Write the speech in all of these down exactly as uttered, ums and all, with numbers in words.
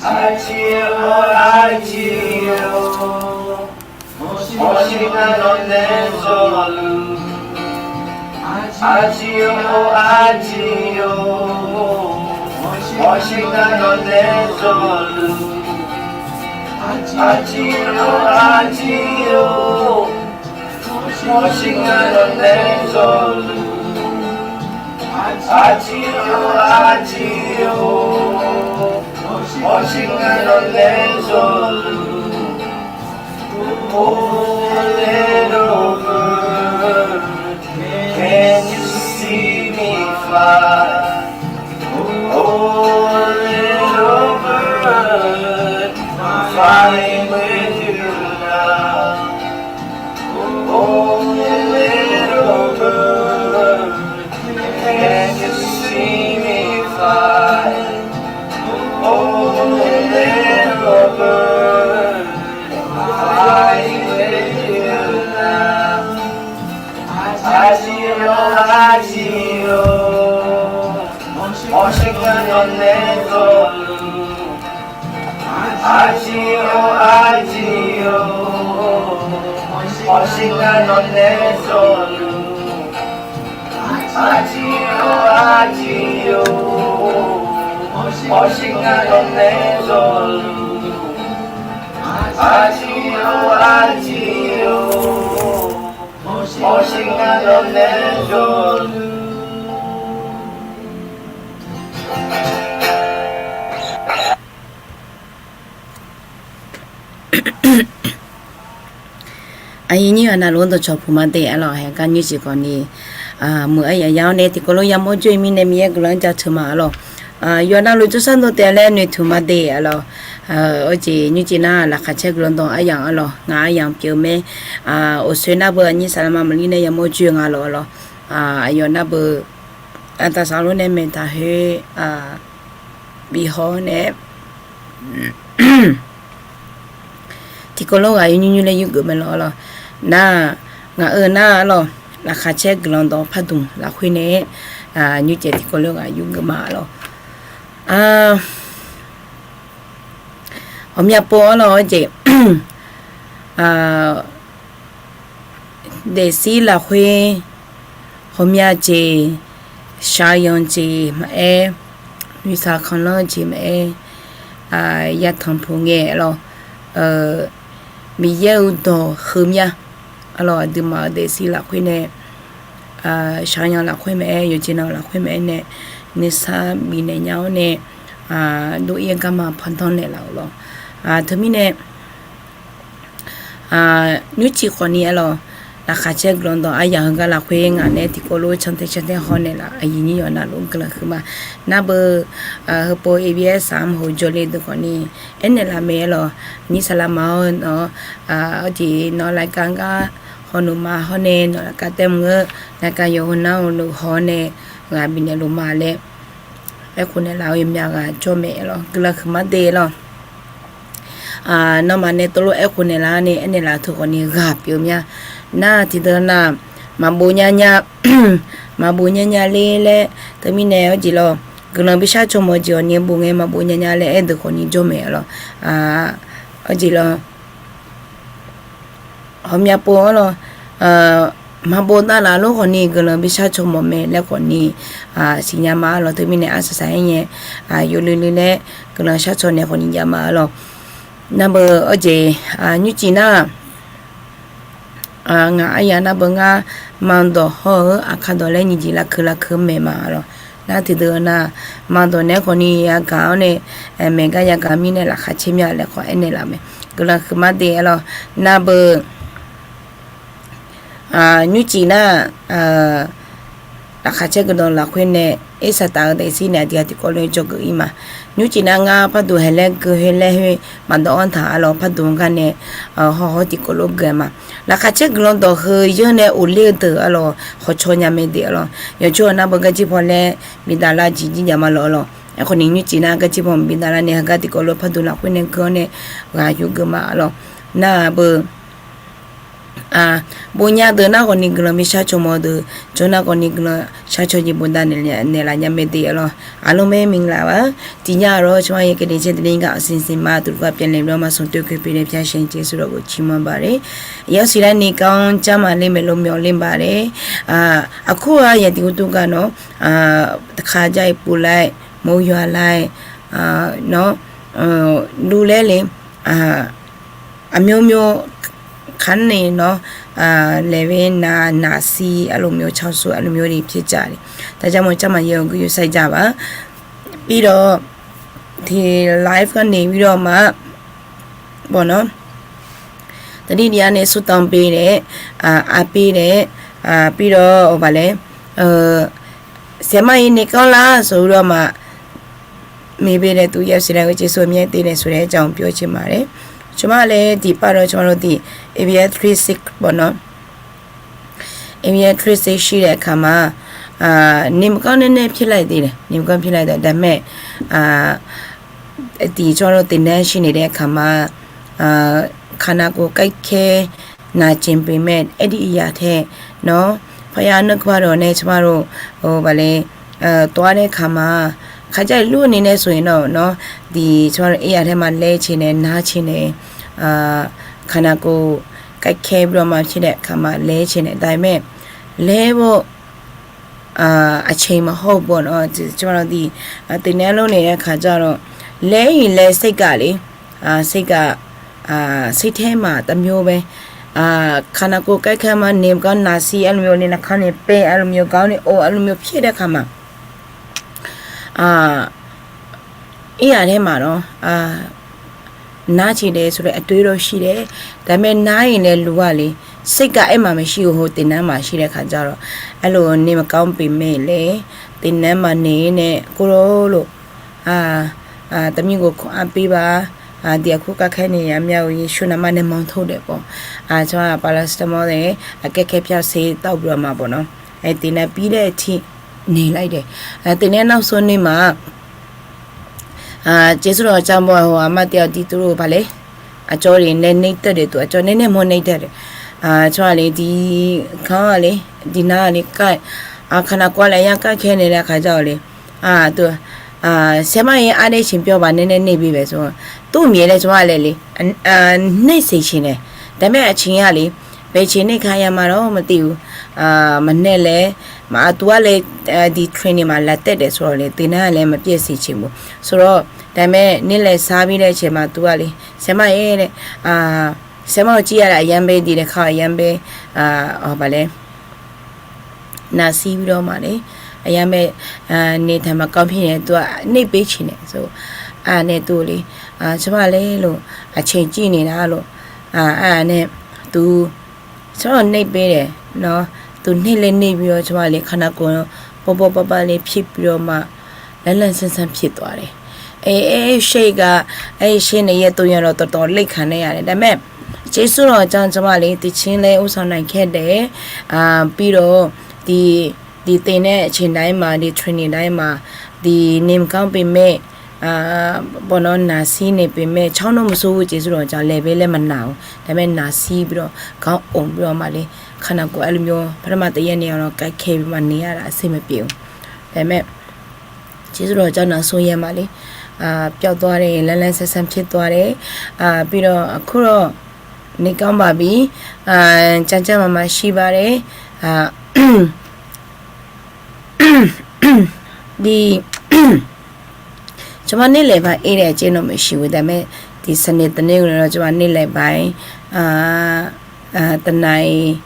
Arjir-or, arjir-or, mawqshir ngar nawq nae zawluf. Arjir-or, arjir-or, mawqshir ngar nawq nae zawluf. Arjir-or, arjir-or, mawqshir ngar nawq nae zawluf. Arjir-or, arjir-or, mawqshir ngar nawq nae zawluf. Oh, little bird, can you see me fly? Oh, little bird, I'm flying with you now. Oh, little bird, can you see me fly? Oh, little bird, fly with you now. Arjir-or, arjir-or, mawqshir ngar nawq nae zawluf. Arjir-or, arjir-or, mawqshir ngar nawq nae zawluf. Arjir-or, arjir-or, mawqshir ngar nawq nae zawluf. Arjir-or, arjir-or, mawqshir ngar nawq nae zawluf. Aqyuif nyir-aq, navluf dawqcawq puq ma de arlawq. Haeqgar nymrcif khawfni, muiq aryaq ya-awr nae tiqkawv lof yamawr joe mirnae Miqyaer guiqlanq-anr jaceuq ma arlawq. Yawf navluf jawrshar dawq taef laer noeqtmq ma de arlawq. Awjeq nymrcif nar laqkhaq caer guiqlanq dawq aryamq arlawq. Ngaq aryamq pyeuf-eu mae. Awqsoer nar beu aqnyir saqlaqma maqlir nae yamawr joe nga lawq arlawq. Aqyawf nar beu aqtaqsaq lof nae maeqtaq khoer bifhaw-awr nae tiqkawv lof ghaq yawnyir nymr laer yurgeuf mae lawq arlawq. Nar, ngaq-euq nar arlawq, laqkhaq caer guiqlanq dawq pardmq lafkhoer nae nymrcif tiqkawv lof ghaq yurgeuf ma arlawq. Ghawqmya pov arlawq, awjeq daefzir lafkhoer ghawqmya jeq, shaqyanq jeq maqaer, nuisaq kanqlanr jeq maqaer, yatanq puq ngae lawq. Miqyaer-euq dawq heumya arlawq, aqduimaf-euq daefzir lafkhoer nae, shaqyanq lafkhoer maqaer, yawqjeq navluf lafkhoer maqaer nae nuisar bifnaeq nya-awr nae dov-ir-aer garma pandanr naeqlaf-euq lawq. Teumirnae nymrcif khawfni arlawq, laqkhaq caer guiqlanq dawq aryamq heugar lafkhoer ngaq nae tiqkawv lof cantae cantae haw naeqlaf. Aqyuif nyir yawf navluf guiqlanq huiqma. Nar beu heupov abs saq-anr maqhoq jawrle deuq khawfni aernaeq laf mae arlawq. Nyir saqlaqma-awr nawr, arjeq nawr laqkaq gar hawnmq ma hawr nae nawq laqkaq taemq-eu laqkaq yawqha nar-eu luf haw-awr nae ghaq bifnaeq luf ma laer aerkhof naeqlaf-eu yawqmya ghaq jawr mae arlawq. Guiqlanq huiqma de lawq. Nawmaf nae tov lof aerkhof naeqlaf-awr nae aernaeq laf teu khawfni ghaq pyeuf mya. Nar tiqdeuq nar maqbov nya nya, maqbov nya nya ler laer teumirnae arjeq lawq, guiqlanq bishar caw mawf-eu jeq awqni bof ngae maqbov nya nya laer aerdeuq khawfni jawr mae arlawq. Arjeq lawq, ghawqmya pov arlawq, maqbov davlaf lof khawfni guiqlanq bishar caw mawf mae laer khawfni siqnya ma arlawq. Teumirnae arsaq saq-aer ngae, yawluiv luiv laer guiqlanq shar caw naeq khawfni jav ma arlawq. Nar beu arjeq nymrcif nar ngaq aryamq nar beu ngar maqdawq hawr-eu aqkar dawq laer nyiq jeq lafkeuv lafkeuv maeq ma arlawq. Nar tiqdeuq nar maqdawq naeq-aer khawfni yagaq-awr nae maeq gar yagaq mirnae laqkhaq caer mya laer khawf aernaeq laf mae. Guiqlanq huiqma de arlawq. Nar beu nymrcif nar laqkhaq caer guiqlanq lafkhoer nae irsaqtaf-eu daefzir nae aqdui-aq tiqkawv lof-aer dzawgeuf-ir ma. Nymrcif nar ngar parduq haeq laer geu khoer laer khoer maqdawv-anr taq arlawq, parduq gar nae hawhaw tiqkawv lof geu-a ma. Laqkhaq caer guiqlanq dawq heu yeur nae of ler-eu deuq arlawq, hawcaw nya mae de arlawq. Yawqjawr-eu nar beu garjir paw laer bidavlar jeq jir jav ma lawq arlawq. Aerkhawfni nymrcif nar garjir paw maqbidavlar nae heugar tiqkawv lof parduq lafkhoer nae geu-awr nae ghaq yurgeuf ma arlawq. Nar beu Bof nya deuq nar ghawqni guiqlanq bi shar caw mawf deuq, jawr nar ghawqni guiqlanq shar caw jeq bofdav naeqlaf nya mae de lawr. Aqlmq mae minglav-a. Tiqnya-aq lawr, cawba yaer keuvni caer deni gaq-awq siqsiq ma tuqluf gar pyaeqnaeq lawr ma smq toeq koeq pyeuf nae pyaq shaq jeqsur dawq bof ciq ma baq le. Yasiq lar ni kanr jar ma le maeqlo myawf le baq le. Aqkur-aq yatiq ur dur gar nawr, taqkaq jar-iq pov lar-iq, mawr yawq lar-iq, nawr, luf laer le, aqmyawr myawr kar nae nawr, laeq ve nav naqsir arluf myawr carsur arluf myawr ni pyaer jaq le. Taqjar mawr jar ma yaer-eu guir yawsar jar baq. Birdawq tiq live gar naeq birdawq ma, bawq nawr, taqdir diq-ar nae surtanq bi nae, aqpir nae, birdawq baq laer, saeqma-ir nae kanr lar sawq-eu dawq ma, miqbe nae tuq yasiq lar-eu jeqsur myar te nae sawq laer jaq-anr pyawr ciq ma le. Cawba laer tiqpav dawq cawba dawq tiq, A B S three six bawq nawr, A B S three six shir laer kaq ma, ni maqkanr nae nae pyaer lar-iq de le, ni maqkanr pyaer lar-iq de daqmae, tiq cawba dawq tiq nae shir nae dae kaq ma, kaqnav kov kaer kaer naqjeq pyeuf mae, aer dir yaq tae nawr, paqya neur keuv-a dawq nae cawba dawq, baq le, tov-ar nae kaq ma, kaqjar-iq lur ni nae sawq-iq nawr nawr, tiq cawba dawq aer yaq tae ma laer ciq nae nar ciq nae, kaqnav kov kaer kaer bawq ma pyaer daef kaq ma laer ciq nae daqmae, laer bawr, aqceq maqhawr-eu bawq nawr, cawba dawq tiq, tiq nae lor nae kaq jar lawr, laer-iq laer saergaq le, saergaq, saertaer maq taqmyawr bae, kaqnav kov kaer kaer ma nae maqkanr naqsir arluf myawr ni naqkanr nae paer arluf myawr gar nae or arluf myawr pyaer daef kaq ma, ir yaq tae ma nawr, nar ciq dae sawq laer aqdoer dawr shir dae, daqmae nar-iq nae luf-a le, saergaq aer maq maqshir-eu heu tiq nae maq shir dae kaq jar lawr, arluf nae maqkanr pyeuf mae laer, tiq nae maq naeq-ir nae kor lor lor, taqmir ghof kawq-ar pir ba, diq aqkur kar kaer nae yamya-eu Yeqsur navmar nae manr tor daef bawq, cawba paracetamol nae, aqkaer kaer pyar ser tawv bawq ma bawq nawr, tiq nae pir laer tiq naeq lar-ir dae, tiq nae nar sawq nae ma, jeqsur dawq car bawq-a heu aqma tiq-awq tiq tuvluf paq le, aqcawq le nae nae tae daef tuq aqcawq nae nae mawr nae tae daef, cawba le tiq kanr-a le, tiq nar-a le kar, kaqnav kov-a laer yar kar kaer nae laer kaq jar-awq le, saerma-ir arnae ciq pyawr baq nae nae nae bi bae sawq, tov miqyaer laer cawba laer le, nae siq ciq nae, daqmae aqciq-a le, bae ciq nae kaq ya ma lawr maqtiv-eu, maqnae laer, maq aqtuv-ar laer, tiq training maq laf taef daef sawq le, tiq nar laer maqpyaev siq ciq bawq sawq lawr, daqmae nae laer sar bi laer ciq maq aqtuv-ar le, saerma-ir nae, saerma-eu cir ya laer aqyar bae diq laer kaq aqyar bae, baq laer naqsir bi dawr ma le, aqyar bae, nae taq maqkanr pyaer nae tuv-a nae bae ciq nae sawq, anae tuv le, cawba laer lor, aqceq cir naeq nar lor, anae tuv, cawba nae bae daef nawr, tuv nae laer nae bi-awr cawba le kaqnav kov bawr bawr bar bar le pyaer bi dawr ma, laer lanr sanr sanr pyaer tawv-a le, aer aer shaer gaq, aer shaer nae yaer tov ya lawr tawv tawv ler kaq nae ya le daqmae, jeqsur dawq car cawba le tiq cir laer ur sanq naq kaer daef, bi dawr, tiq, tiq teq nae ciq nav-ir ma, tiq training nav-ir ma, tiq nae maqkanr pyeuf mae, bawq nawr naqsir nae pyeuf mae, caer nawr maqsur jeqsur dawq car laer bae laer maqnaq-awq daqmae naqsir bi dawr kanr of bi dawr ma le, kaqnav kov arluf myawr parma taef yaer nae-awr lawr kaer kaer bi maqnaeq-a laf ser maqpyeuf-eu, daqmae jeqsur dawq car naq sawq ya ma le, pyawr tawv-a le, laer laer sanr sanr pyaer tawv-a le, bi dawr aqkur lawr, nae kanr baq bi, car car maqmaq shir ba le, di, cawba nae laeq ba aer daef caer nawr maqshir-eu daqmae, tiq saqnaeq taqnaeq-eu lawr cawba nae laeq ba-ir, taqnaeq,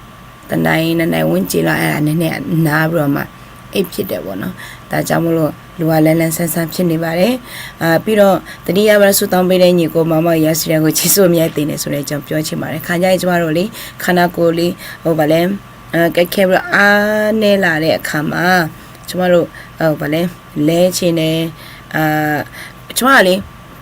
taqnaeq naqnaeq wurjeq lawr aqnaeq nae nar bi dawr ma, aer pyaer daef bawq nawr, taq car mawr lor luf-a laer laer sanr sanr pyaer naeq ba le, bi dawr taqdir yar ba lar sur tanq bae nae nyiq kov maqma yasiq laer ghoe ciq sur myav teq nae sur laer jan pyawr ciq ma le kaq jar-ir cawba lor le, kaqnav kov le, baq laer, kaer kaer bi dawr arnae laf laer kaq ma, cawba lor, baq laer, laer ciq nae, cawba le,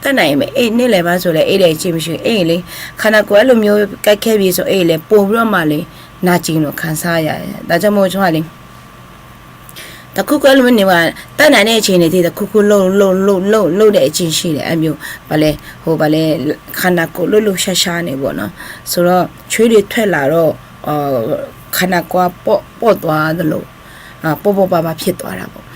taqnaeq-iq mae aer nae laeq ba sawq laer aer daef ciq maqshir aer-iq le, kaqnav kov arluf myawr kaer kaer bi sawq aer-iq laer pov bi dawr ma le, naqjeq nawq kaq sar ya, taq car mawr cawba le Taqkur kur arlmr naeq-aq, တတ်နိုင်တဲ့အခြေအနေထိ taqkur kur လုပ်လုပ်လုပ်လုပ်လုပ်တဲ့အခြေအနေရှိတယ် အဲ့မျိုး ဘာလဲ ဟို ဘာလဲ ခန္ဓာကိုယ်လှုပ်လှုပ်ရှားရှားနေပေါ့နော် ဆိုတော့ ချွေးတွေထွက်လာတော့ ခန္ဓာကိုယ်က ပေါ့ပေါ့သွားသလို ပေါ့ပေါ့ပါးပါးဖြစ်သွားတာပေါ့။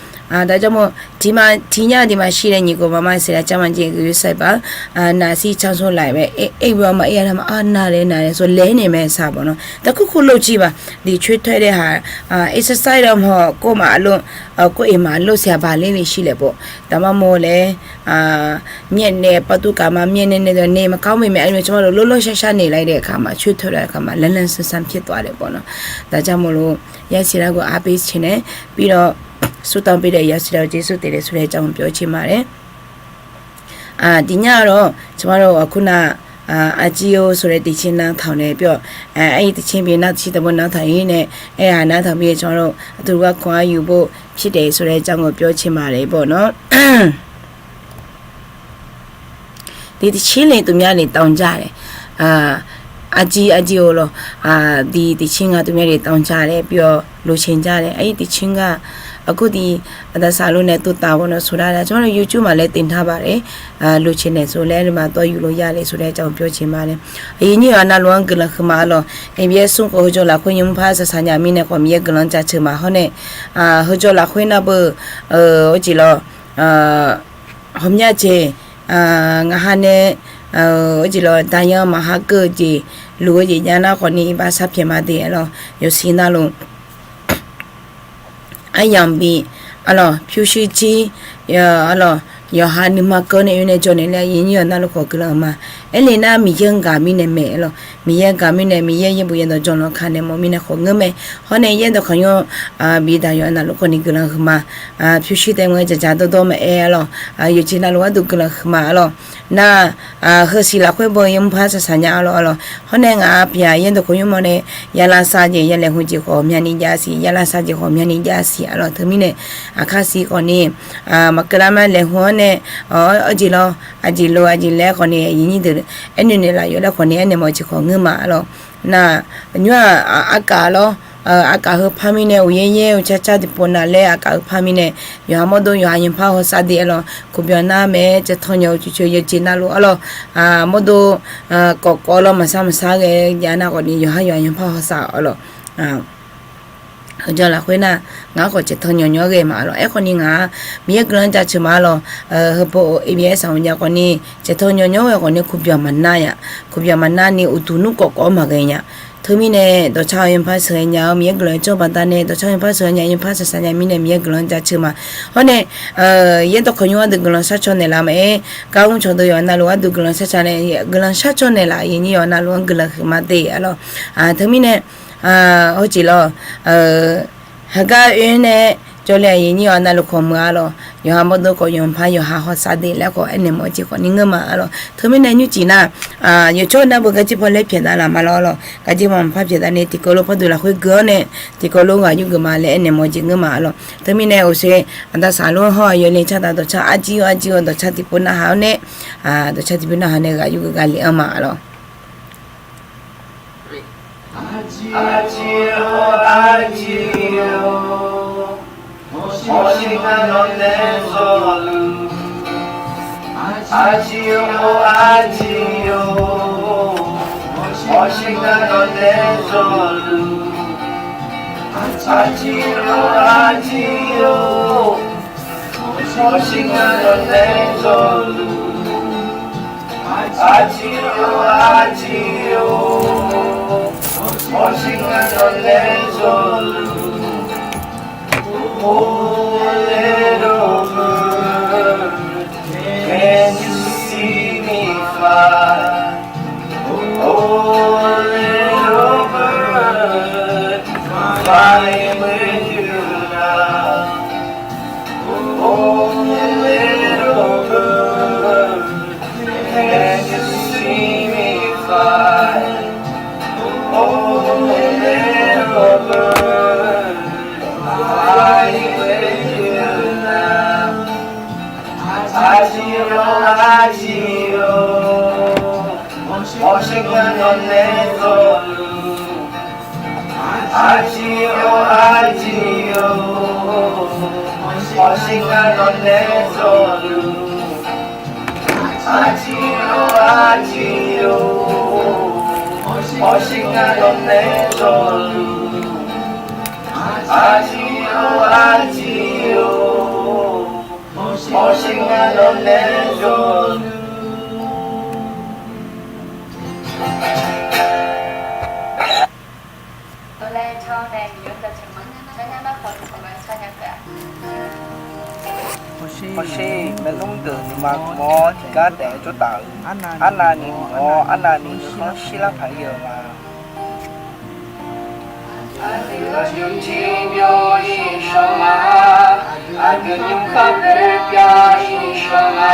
ဒါကြောင့်မို့ ဒီမှာ ဒီည ဒီမှာရှိတဲ့ ညီအစ်ကို မမ ဆရာ ကျန်းမာခြင်းဂရုစိုက်ပါ အာ နာစီချောင်းဆိုးလာပဲ အိပ် အိပ်ပြီးတော့မှ အိပ်ရတာမှ အာ နာတယ် နာတယ်ဆို လဲနေမယ့်အစားပေါ့နော် တခုခုလုပ်ကြည့်ပါ ဒီချွေးထွက်တဲ့ဟာ အာ exercise တော့မဟုတ် ကိုယ့်မှာအလုပ် အာ ကိုယ့်အိမ်မှာ လုပ်စရာ ဘာလေးတွေရှိလဲပေါ့ ဒါမှမဟုတ်လည်း အာ မျက်နှာ ပတ်သူ့ကာမှ မျက်နှာနဲ့တော့ နေမကောင်းပေမဲ့ အဲ့လိုမျိုး ကျမတို့ လှုပ်လှုပ်ရှားရှား နေလိုက်တဲ့အခါမှာ ချွေးထွက်လာတဲ့အခါမှာ လန်းလန်းဆန်းဆန်း ဖြစ်သွားတယ်ပေါ့နော်။ ဒါကြောင့်မို့လို့ ရန်ဆရာကို အားပေးချင်တယ်။ ပြီးတော့ ဆုတောင်းပေးတဲ့ ရန်ဆရာကို ကျေးဇူးတင်တယ်ဆိုတဲ့အကြောင်းကို ပြောချင်ပါတယ်။ အာ ဒီညကတော့ ကျမတို့ အခုန အာ အာကြီးအိုးဆိုတဲ့ သီချင်းနားထောင်တယ်။ ပြီးတော့ အဲ အဲ့ဒီသီချင်းပြီး နောက်သီချင်းတစ်ပုဒ် နားထောင်ရင်းနဲ့ အဲ့ဟာနားထောင်ပြီး ကျမတို့ အတူတကွ ခွန်အားယူဖို့ဖြစ်တယ်ဆိုတဲ့အကြောင်းကို ပြောချင်ပါတယ်ပေါ့နော်။ ဒီသီချင်းလေး သူများတွေ တောင်းကြတယ်။ အာ အာကြီး အာကြီးအိုးလို့ အာ ဒီသီချင်းက သူများတွေ တောင်းကြတယ် ပြီးတော့ လိုချင်ကြတယ်။ အဲ့ဒီသီချင်းက အခုဒီ အသစာလို့နဲ့ သူ့တာဝန်လို့ ဆိုထားတာ ကျွန်တော်တို့ YouTube မှာလည်း တင်ထားပါတယ်။ အာ လိုချင်တယ်ဆိုလည်း အဲ့ဒီမှာ သွားယူလို့ရတယ်ဆိုတဲ့အကြောင်း ပြောချင်ပါတယ်။ အရင်ညွှန်အနာလိုအန်း ကလန်ခမာလို့ ABS ဆုံးကို ဟိုကျော်လာခွင့် ယုံဖား ဆဆာညမီးနဲ့ ခေါ် မီးယဲ ကလန်ကြချင်မှာ ဟောနဲ့ အာ ဟိုကျော်လာခွင့် နောက် ဘု ဟို ကြည့်လို့ ဟောမြတ်ချေ အာ ငါးဟါနဲ့ ဟို ကြည့်လို့ ဒါယံမဟာက ကြည့် လူ ကြည့် ညနာ ခေါ် နေ ဘာသာ ဖြစ်မှာ တည်း အဲ့လို ရုပ်ရှင် နားလို့ အယံဘီ အဲ့လို ဖြူရှင်းကြီး အဲ့လို ယွန်ဟါ နုမက နဲ့ အင်းနဲ့ ကျော် နဲ့ လည်း အရင်ညွှန်အနာလို ခေါ် ကလန်မှာ အဲ့လေ နာ မီးယဲ ဂါမီး နဲ့ မဲ အဲ့လို မီးယဲ ဂါမီး နဲ့ မီးယဲ ယဲ ဘူး ယဲ တော့ ကျော် လောက် ခါ နဲ့ မော် မီး နဲ့ ခေါ် ငိုး မဲ ဟော နဲ့ ယဲ တော့ ခညော အာ ဘီ ဒါယံ အနာလို ခေါ် နေ ကလန် ခမာ အာ ဖြူရှင်း တဲ မွဲ ကြာကြာ တော့ တော့ မအဲ အဲ့လို အာ ရုပ်ရှင် နားလို့ အတူ ကလန် ခမာ အဲ့လို နာ အာ ဟို စီလာခွင့် ဘုံ ယုံဖား ဆဆာည အဲ့လို အဲ့လို ဟော နဲ့ ငါ ပြ ယဲ တော့ ခညော မော် နဲ့ ရန်လမ်းစာ ကြည့် ရန်လမ်းဟူ ကြည့် ခေါ် မြန်မာနေကြစီ ရန်လမ်းစာ ကြည့် ခေါ် မြန်မာနေကြစီ အဲ့လို တမီး နဲ့ အခါစီ ခေါ် နေ အာ မကလမ လဲ ဟော နဲ့ အာ အကြည့်လို့ အကြည့်လို့ အကြည့် လဲ ခေါ် နေ အရင်ညွှန် အဲ့ နု နဲ့ လာ ယို လဲ ခေါ် နေ အဲ့ နဲ့ မော် ကြည့် ခေါ် ငိုး မ အဲ့လို နာ ညွှန် အာ အက လို့ အာ အက ဟို ဖာမီး နဲ့ အို ယဲ ယဲ အို ချာ ချာ တ ပိူ နာ လဲ အက ဟို ဖာမီး နဲ့ ယွန်ဟါ မော် ဒို ယွန်ဟါ ယုံဖား ဟော စာ တည်း အဲ့လို ခု ပြော နာ မဲ ကျ ထောင် ညော် ချွေ ချွေ ရုပ်ရှင် နားလို့ အဲ့လို အာ မော် ဒို အာ ကော် ကော် လို့ မဆါ မဆါ ဂဲ ယ နာ ခေါ် နေ ယွန်ဟါ ယွန်ဟါ ယုံဖား ဟော စာ အဲ့လို အာ ဟိုကျော်လာခွင့် နာ ငါ ခေါ် ကျ ထောင် ညော် ညော် ဂဲ မ အဲ့လို အဲ့ ခေါ် နေ ငါ မီးယဲ ကလန်ကြချင် မ အဲ့လို ဟို ဘို ABS အောင် ည ခေါ် နေ ကျ ထောင် ညော် ညော် ဂဲ ခေါ် နေ ခု ပြော မ နာ ယ ခု ပြော မ နာ နေ အို တူ နု ကော် ကော် မ ဂဲ ည တမီး နဲ့ တော့ ချောင်း ယုံဖား ဆဆာည မီးယဲ ကလန် ကျော် ပန် တ နဲ့ တော့ ချောင်း ယုံဖား ဆဆာည ယုံဖား ဆဆာည မီး နဲ့ မီးယဲ ကလန်ကြချင် မ ဟော နဲ့ ယဲ တော့ ခညော အတူ ကလန် ဆါ ချော နဲ့ လာ မ အဲ က ဦး ချော တို့ ယွန် နားလို့ အတူ ကလန် ဆါ ချော နဲ့ ကလန် ဆါ ချော နဲ့ လာ အရင်ညွှန် ယွန် နားလို့ ကလန် ခမာ တည်း အဲ့လို အာ တမီး နဲ့ အာ ဟို ကြည့်လို့ ဟက အင်း နဲ့ ကျော် လဲ အရင်ညွှန် ယွန် နားလို့ ခေါ် မ အဲ့လို ယွန်ဟါ မော် ဒို ခေါ် ယုံဖား ယွန်ဟါ ဟော စာ တည်း လဲ ခေါ် အဲ့ နဲ့ မော် ကြည့် ခေါ် နေ ငိုး မ အဲ့လို တမီး နဲ့ ညွှန် ကြည့် နာ အာ ယို ကျော် နာ ဘု က ကြည့် ဖော် လဲ ဖြစ် တာ လာ မ လို့ အဲ့လို က ကြည့် မ မ ဖား ဖြစ် တာ နဲ့ တီ ကော် လို့ ဖော် တူ လာ ခွေ ဂ နဲ့ တီ ကော် လို့ ငါ ယု ဂ မ လဲ အဲ့ နဲ့ မော် ကြည့် ငိုး မ အဲ့လို တမီး နဲ့ အို ဆ အသစာလို့ ဟော ယို လဲ ချ တာ တော့ ချ အာ ကြည့် အာ ကြည့် တော့ ချ တီ ပိူ နာ ဟါ နဲ့ အာ တော့ ချ တီ ပိူ နာ ဟါ နဲ့ ဂ ယု ဂ ဂ လဲ အ မ အဲ့လို အာ ကြည့် အာ ကြည့် မော် ရှိငါ တော့ လဲ စော် လူ အာ ကြည့် အို အာ ကြည့် အို မော် ရှိငါ တော့ လဲ စော် လူ အာ ကြည့် အို အာ ကြည့် အို မော် ရှိငါ တော့ လဲ စော် လူ အာ ကြည့် အို အာ ကြည့် အို မော် ရှိငါ တော့ လဲ စော် လူ Oh, little bird, can you see me fly? Oh, little bird, flying with you now. Oh, little bird, can you see me fly? Oh, little bird, flying with you now. Ajiyo, ajiyo, mawshir ngeur naw nae zawluf. Ajiyo, ajiyo, Hawsher ngar nawq nae jawrluf. Arjir-or arjir-or, hawsher ngar nawq nae jawrluf. Arjir-or arjir-or, hawsher ngar nawq nae jawrluf. Hawsher, maernmr deuq nuima gmq-awr tiqgar taef-aer jawr taf-euq. Arnavni mq-awr arnavni nuikhanr shirlar paq-ir-eu ma. Aqdui-euq nymrjir byov-ir shawr nga, aqdui nymrkhar boerbyav-ir shawr nga.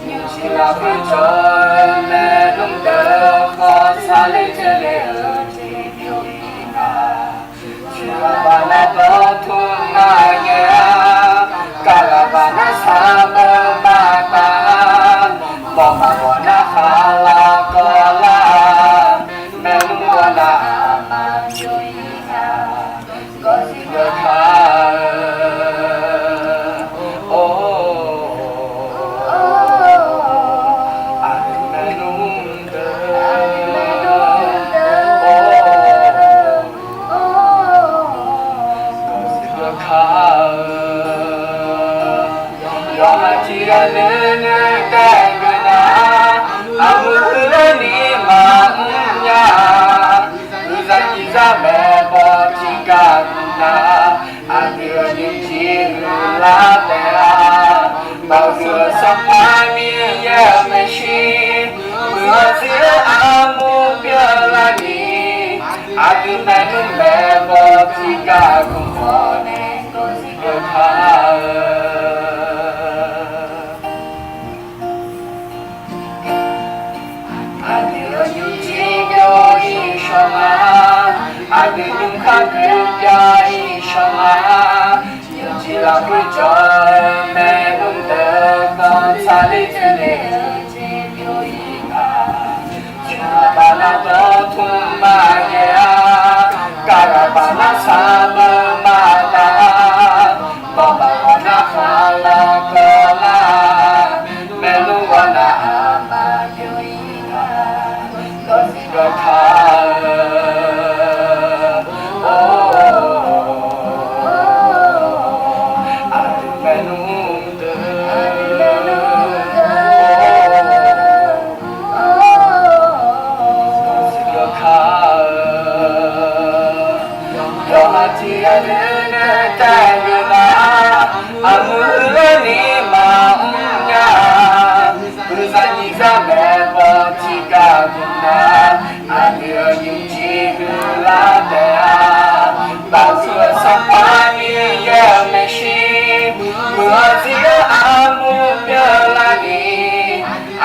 Nymrjir lafkhoer jawr-eu maernmr deuq khawf, sarler dzeurler-eu jeq byov-ir nga. Tiqghaq baqnar dawrtmr maqghae-a, kaqghaq baqnar sarbeu maqtaf-a, mawq maqmawf narhaq lafkawv lar-a, maernmr ghawrnav aqma byov-ir nga. Gawqsiq gawqka-eu, or, aqdui maernmr deuq, or, gawqsiq gawqka-eu, yawqha tiq ghaq nuinoeq taef geuf nar, armur huiqlar ni maqmr nya. Uqzaq tiqzaq maeqbawq tiqgar guf nar, aqdui-euq nymrjir huiqlar taef-a. Baoq-eu Sanqpaq Miqyaer-euq maeqshi, muiq-eu zir-eu armur pyeuflar ni, aqdui maernmr maeqbawq tiqgar guf-awr nae gawqsiq gawqka-eu. Aqdui-euq nymrjir byov-ir shawr nga, aqdui nymrkhar boerbyav-ir shawr nga. Nymrjir lafkhoer jawr-eu maernmr deuq khawf, sarler dzeurler-eu jeq byov-ir nga. Tiqghaq baqnar dawrtmr maqghae-a, kaqghaq baqnar sarbeu maqtaf-a, mawq maqmawf narhaq lafkawv lar-a, maernmr ghawrnav aqma byov-ir nga. Gawqsiq gawqka-eu, or, aqdui maernmr deuq, or, gawqsiq gawqka-eu, yawqha tiq ghaq nuinoeq taef geuf nar, armur huiqlar ni maqmr nya. Uqzaq tiqzaq maeqbawq tiqgar guf nar, aqdui-euq nymrjir huiqlar taef-a. Baoq-eu Sanqpaq Miqyaer-euq maeqshi, muiq-eu zir-eu armur pyeuflar ni,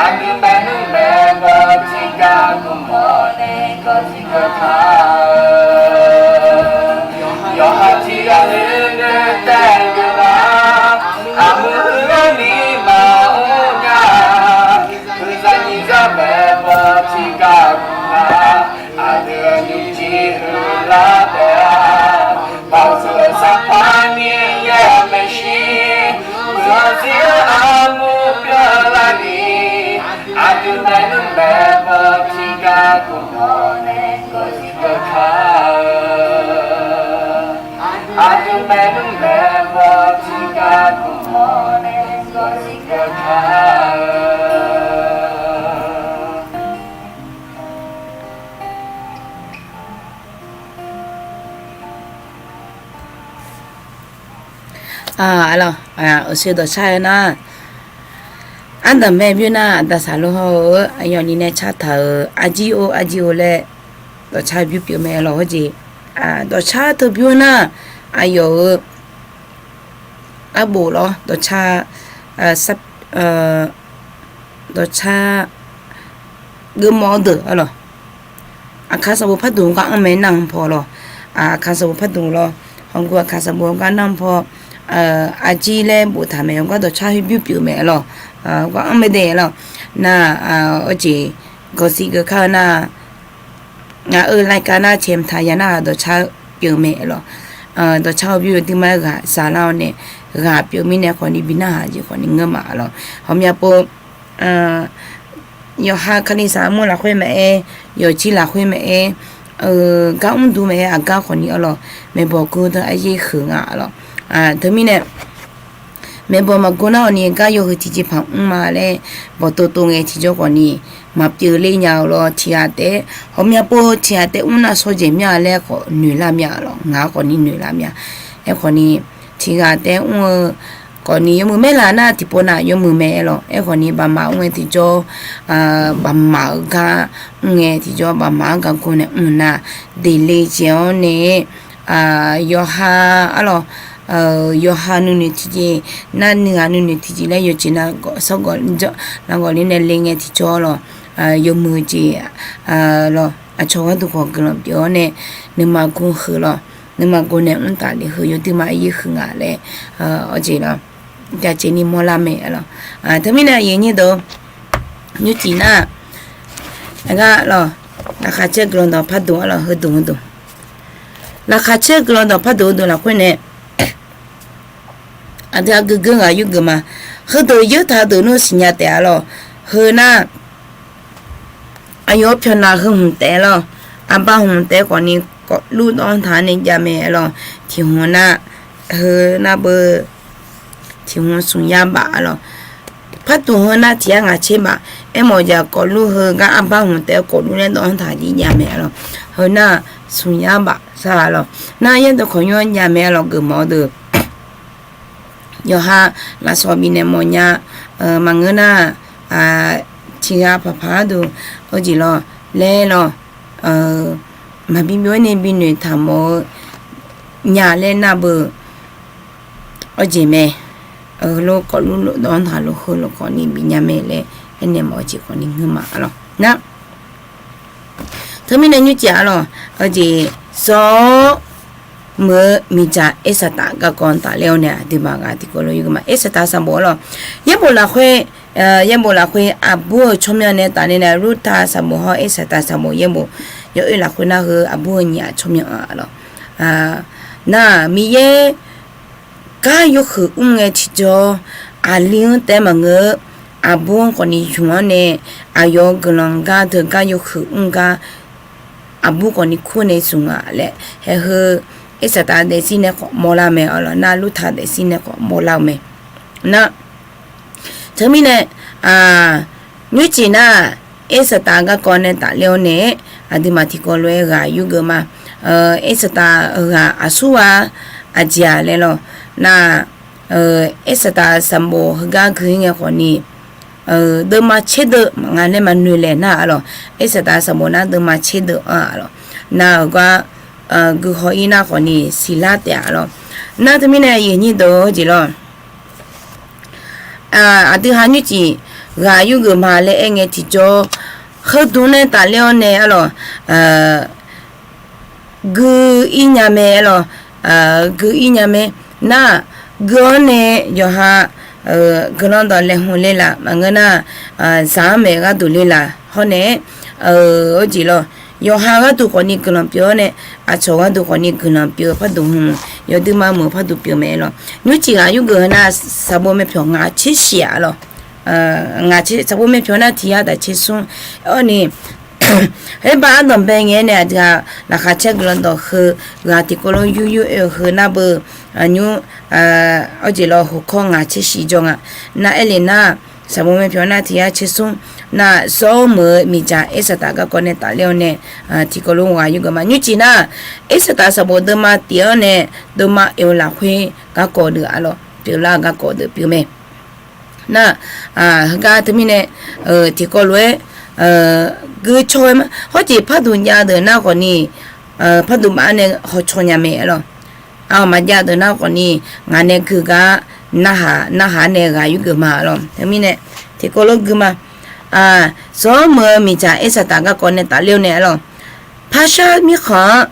aqdui maernmr maeqbawq tiqgar guf-awr nae gawqsiq gawqka-eu, yawqha tiq ghaq nuinoeq taef geuf nar, armur huiqlar ni maqmr nya. Uqzaq tiqzaq maeqbawq tiqgar guf nar, aqdui-euq nymrjir huiqlar taef-a. Baoq-eu Sanqpaq Miqyaer-euq maeqshi, muiq-eu zir-eu armur pyeuflar ni, aqdui maernmr maeqbawq tiqgar guf-awr nae gawqsiq gawqka-eu, aqdui maernmr maeqbawq tiqgar guf-awr nae gawqsiq gawqka-eu. Aqlawq, uqshoe dawqcar-eu nar, ardanqbae bymr nar, aqda saqlo haw-eu aqyawf ni nae cartaq-euq arjir-or arjir-or laer dawqcar bymr pyeuf mae lawq. Hawjeq, dawqcar teu bymr nar, aqyawf-euq arbof lawr, dawqcar, dawqcar geufmawf-eu deuq arlawq. Aqkaq sanqbof pardmq gar anr mae nar paw lawq. Aqkaq sanqbof pardmq lawr, hawqguf aqkaq sanqbof gar nar paw, arjir laer boftaq mae, hawgar dawqcar bymr pyeuf mae lawq. Gar anr mae dae lawq. Nar, awjeq gawqsiq geuf kar-eu nar, ngaq-euq laika nar caemqtaq ya nar dawqcar pyeuf mae lawq. dawqcar-eu byov-eu duima-aer ghaq saqlar-awr nae, ghaq pyeuf mirnae khawfni bi narhaq jeq khawfni ngeur ma lawq. Ghawqmya pov, yawqha kalizaq armur lafkhoer maqaer, yawqjir lafkhoer maqaer, gar mr dur maqaer, aqgar khawfni arlawq, maeqbawq gur deuq aryaer huiq nga lawq. Teumirnae maeqbawq maqgor nar awqni gar yawhuiq tiqjeqpaq mr ma laer bawqtov tov ngae tiqjawr khawfni maqpyeuf le nya-eu lawr. Tiqghaq taef-aer ghawqmya pov tiqghaq taef mr nar shawrjaeq mya laer khawf noeqlar mya lawq. Ngaq-anr khawfni noeqlar mya. Aerkhawfni tiqghaq taef-aer mr-eu khawfni yawmuiq maerlaq nar tiqpov nav yawmuiq mae aer lawq. Aerkhawfni baqmaf mr ngae tiqjawr, baqmaf-eu gar mr ngae tiqjawr baqmaf-anr gargawr nae mr nar, deqle jeq-awr nae, yawqha arlawq, yawqha nuinoeq tiqjeq, nar nuighaq nuinoeq tiqjeq laer yawqjeq nargawq sawrgawq, nargawq ler nae le ngae tiqjawr lawq, yawmuiq jeq lawq, aqcawq gharduq khawf guiqlanq pyeuf-awr nae, nuima gu huiq lawq, nuima gu nae mr taf le heu yawduima aryaer huiq nga laer, awqjeq lawq, jaceq ni mawrlar mae lawq. Teumirnae aqyuif aqnyir deuq, nymrcif nar, aqgar lawq, laqkhaq caer guiqlanq dawq par dmq arlawq, heudmq heudmq, laqkhaq caer guiqlanq dawq par dmq heudmq lafkhoer nae, aqdui aqgeu geur ghaq yurgeuf ma. Heudeuq yeur taq deuq nmr siqnya taef-a lawq. Heu nar, aqyawf-anr pyawq nav heu hmq taef lawq. Aqbar hmq taef khawfni kawfluf dawv-anr taq-anr nae jav mae lawq. Tiq hmq nar, heu nar beu, tiq hmq smq yar baf lawq. Par tuq heu nar tiq yar ngaq tser baf. Aermawf-eu jeq kawfluf heu gar arbar hmq taef-aer kawfluf laer dawv-anr taq jir jav mae lawq. Heu nar smq yar baf sar-a lawq. Nar yaerdawq kawq nymr-anr jav mae lawq geufmawf-eu deuq. Yawqha lafsawq bifnaeq mawf nya, maqngeur nar, tiq ghaq paq paq-aer duq, awqjeq lawq, laer lawq, maqbi byov-aer nae bi noeqtaq mawf-eu nya laer nar beu, awqjeq mae, heulof kawfluf dawv-anr taq lof heulof khawfni bif nya mae laer aernaeq mawf-eu jeq khawfni ngeur ma lawq nar. Teumirnae nymrcif-a lawq, awqjeq, zawr-awr meuq-eu miqdzaq Irsaqtaf garkawv tafler-awr nae aqduimaf ghaq tiqkawv lof yurgeuf ma. Irsaqtaf sanqbof-a lawq, yaerbof lafkhoer, yaerbof lafkhoer aqbur-euq tsawrmyanr nae tafler nae Lurtav sanqbof hawr Irsaqtaf sanqbof yaerbof yawoer lafkhoer nar heu aqbur-eu nyiq-aq tsawrmyanr-a lawq. Nar-aq Miqyaer gar yawhuiq mr ngae tiqjawr, aqli-anr taef-aer maqngeur-eu, aqbur-anr khawfni ymq-anr nae, aqyawf-euq guiqlanq gar deuq gar yawhuiq mr gar, aqbur khawfni kur nae zmq nga laer, haeheu Irsaqtaf daefzir nae khawf mawrlar-eu mae, arlawq nar Lurtav daefzir nae khawf mawrlar-eu mae. Nar, teumirnae, nymrcif nar, Irsaqtaf garkawv nae tafler-awr nae, aqduimaf tiqkawv lof-aer ghaq yurgeuf ma. Irsaqtaf-euq ghaq aqsurghaq aqjeq-aq laer lawq. Nar, Irsaqtaf sanqbof heugar gui-ir ngae khawfni, deuvma tser deuv ngaq nae maqnoeq laeq nar-a lawq. Irsaqtaf sanqbof nar deuvma tser deuv-a lawq. Nar-euq gar guihaw-ir nar khawfni siqlar taef-a lawq. Nar teumirnae aqyuif aqnyir deuq-eu jeq lawq, aqdui ha nymrcif ghaq yurgeuf ma laer aer ngae tiqjawr, heudmq nae tafler-awr nae arlawq, gui-ir nya mae lawq, gui-ir nya mae. Nar, gui-awr nae yawqha guiqlanq dawq laeqhmq le laf maqngeur nar, zaq-anr maeq gharduq le laf hawr nae, awqjeq lawq, yawqha gharduq khawfni guiqlanq pyeuf-awr nae, aqcawq gharduq khawfni guiqlanq pyeuf-eu parduq hmq, yawduima meuq parduq pyeuf mae lawq. Nymrcif ghaq yurgeuf heu nar, sanqbof myavpyawq ngaq tser shif-a lawq. Ngaq tser, sanqbof myavpyawq nar tiq yar taf tser smr. Awr ni, aerbar ardanqbae ngae-aer nae aqdui-aq laqkhaq caer guiqlanq dawq heu, ghaq tiqkawv lof yur yur oe-eu heu nar beu, nymr, awqjeq lawq, hokawr ngaq tser shif jawr nga. Nar aer le nar, sanqbof myavpyawq nar tiq yar tser smr. Nar, zawr-awr meuq-eu miqdzaq Irsaqtaf garkawv nae tafler-awr nae, tiqkawv lof ghaq yurgeuf ma. Nymrcif nar, Irsaqtaf sanqbof deuvma tif-awr nae, deuvma oe-eu lafkhoer garkawv deuq-a lawq, pyeuflar-eu garkawv deuq pyeuf mae. Nar, heugar teumirnae, tiqkawv lof-aer, gui caw-aer ma. Hawrjeq parduq jav deuq nar khawfni, parduq baf-anr nae hawcaw nya mae lawq. Aqmaqjav deuq nar khawfni, ngaq nae gui gar narhaq narhaq-aer nae ghaq yurgeuf ma lawq. Teumirnae tiqkawv lof gui ma. Zawr-awr meuq-eu miqdzaq Irsaqtaf garkawv nae tafler-awr nae lawq, parshar mirkhanq-anr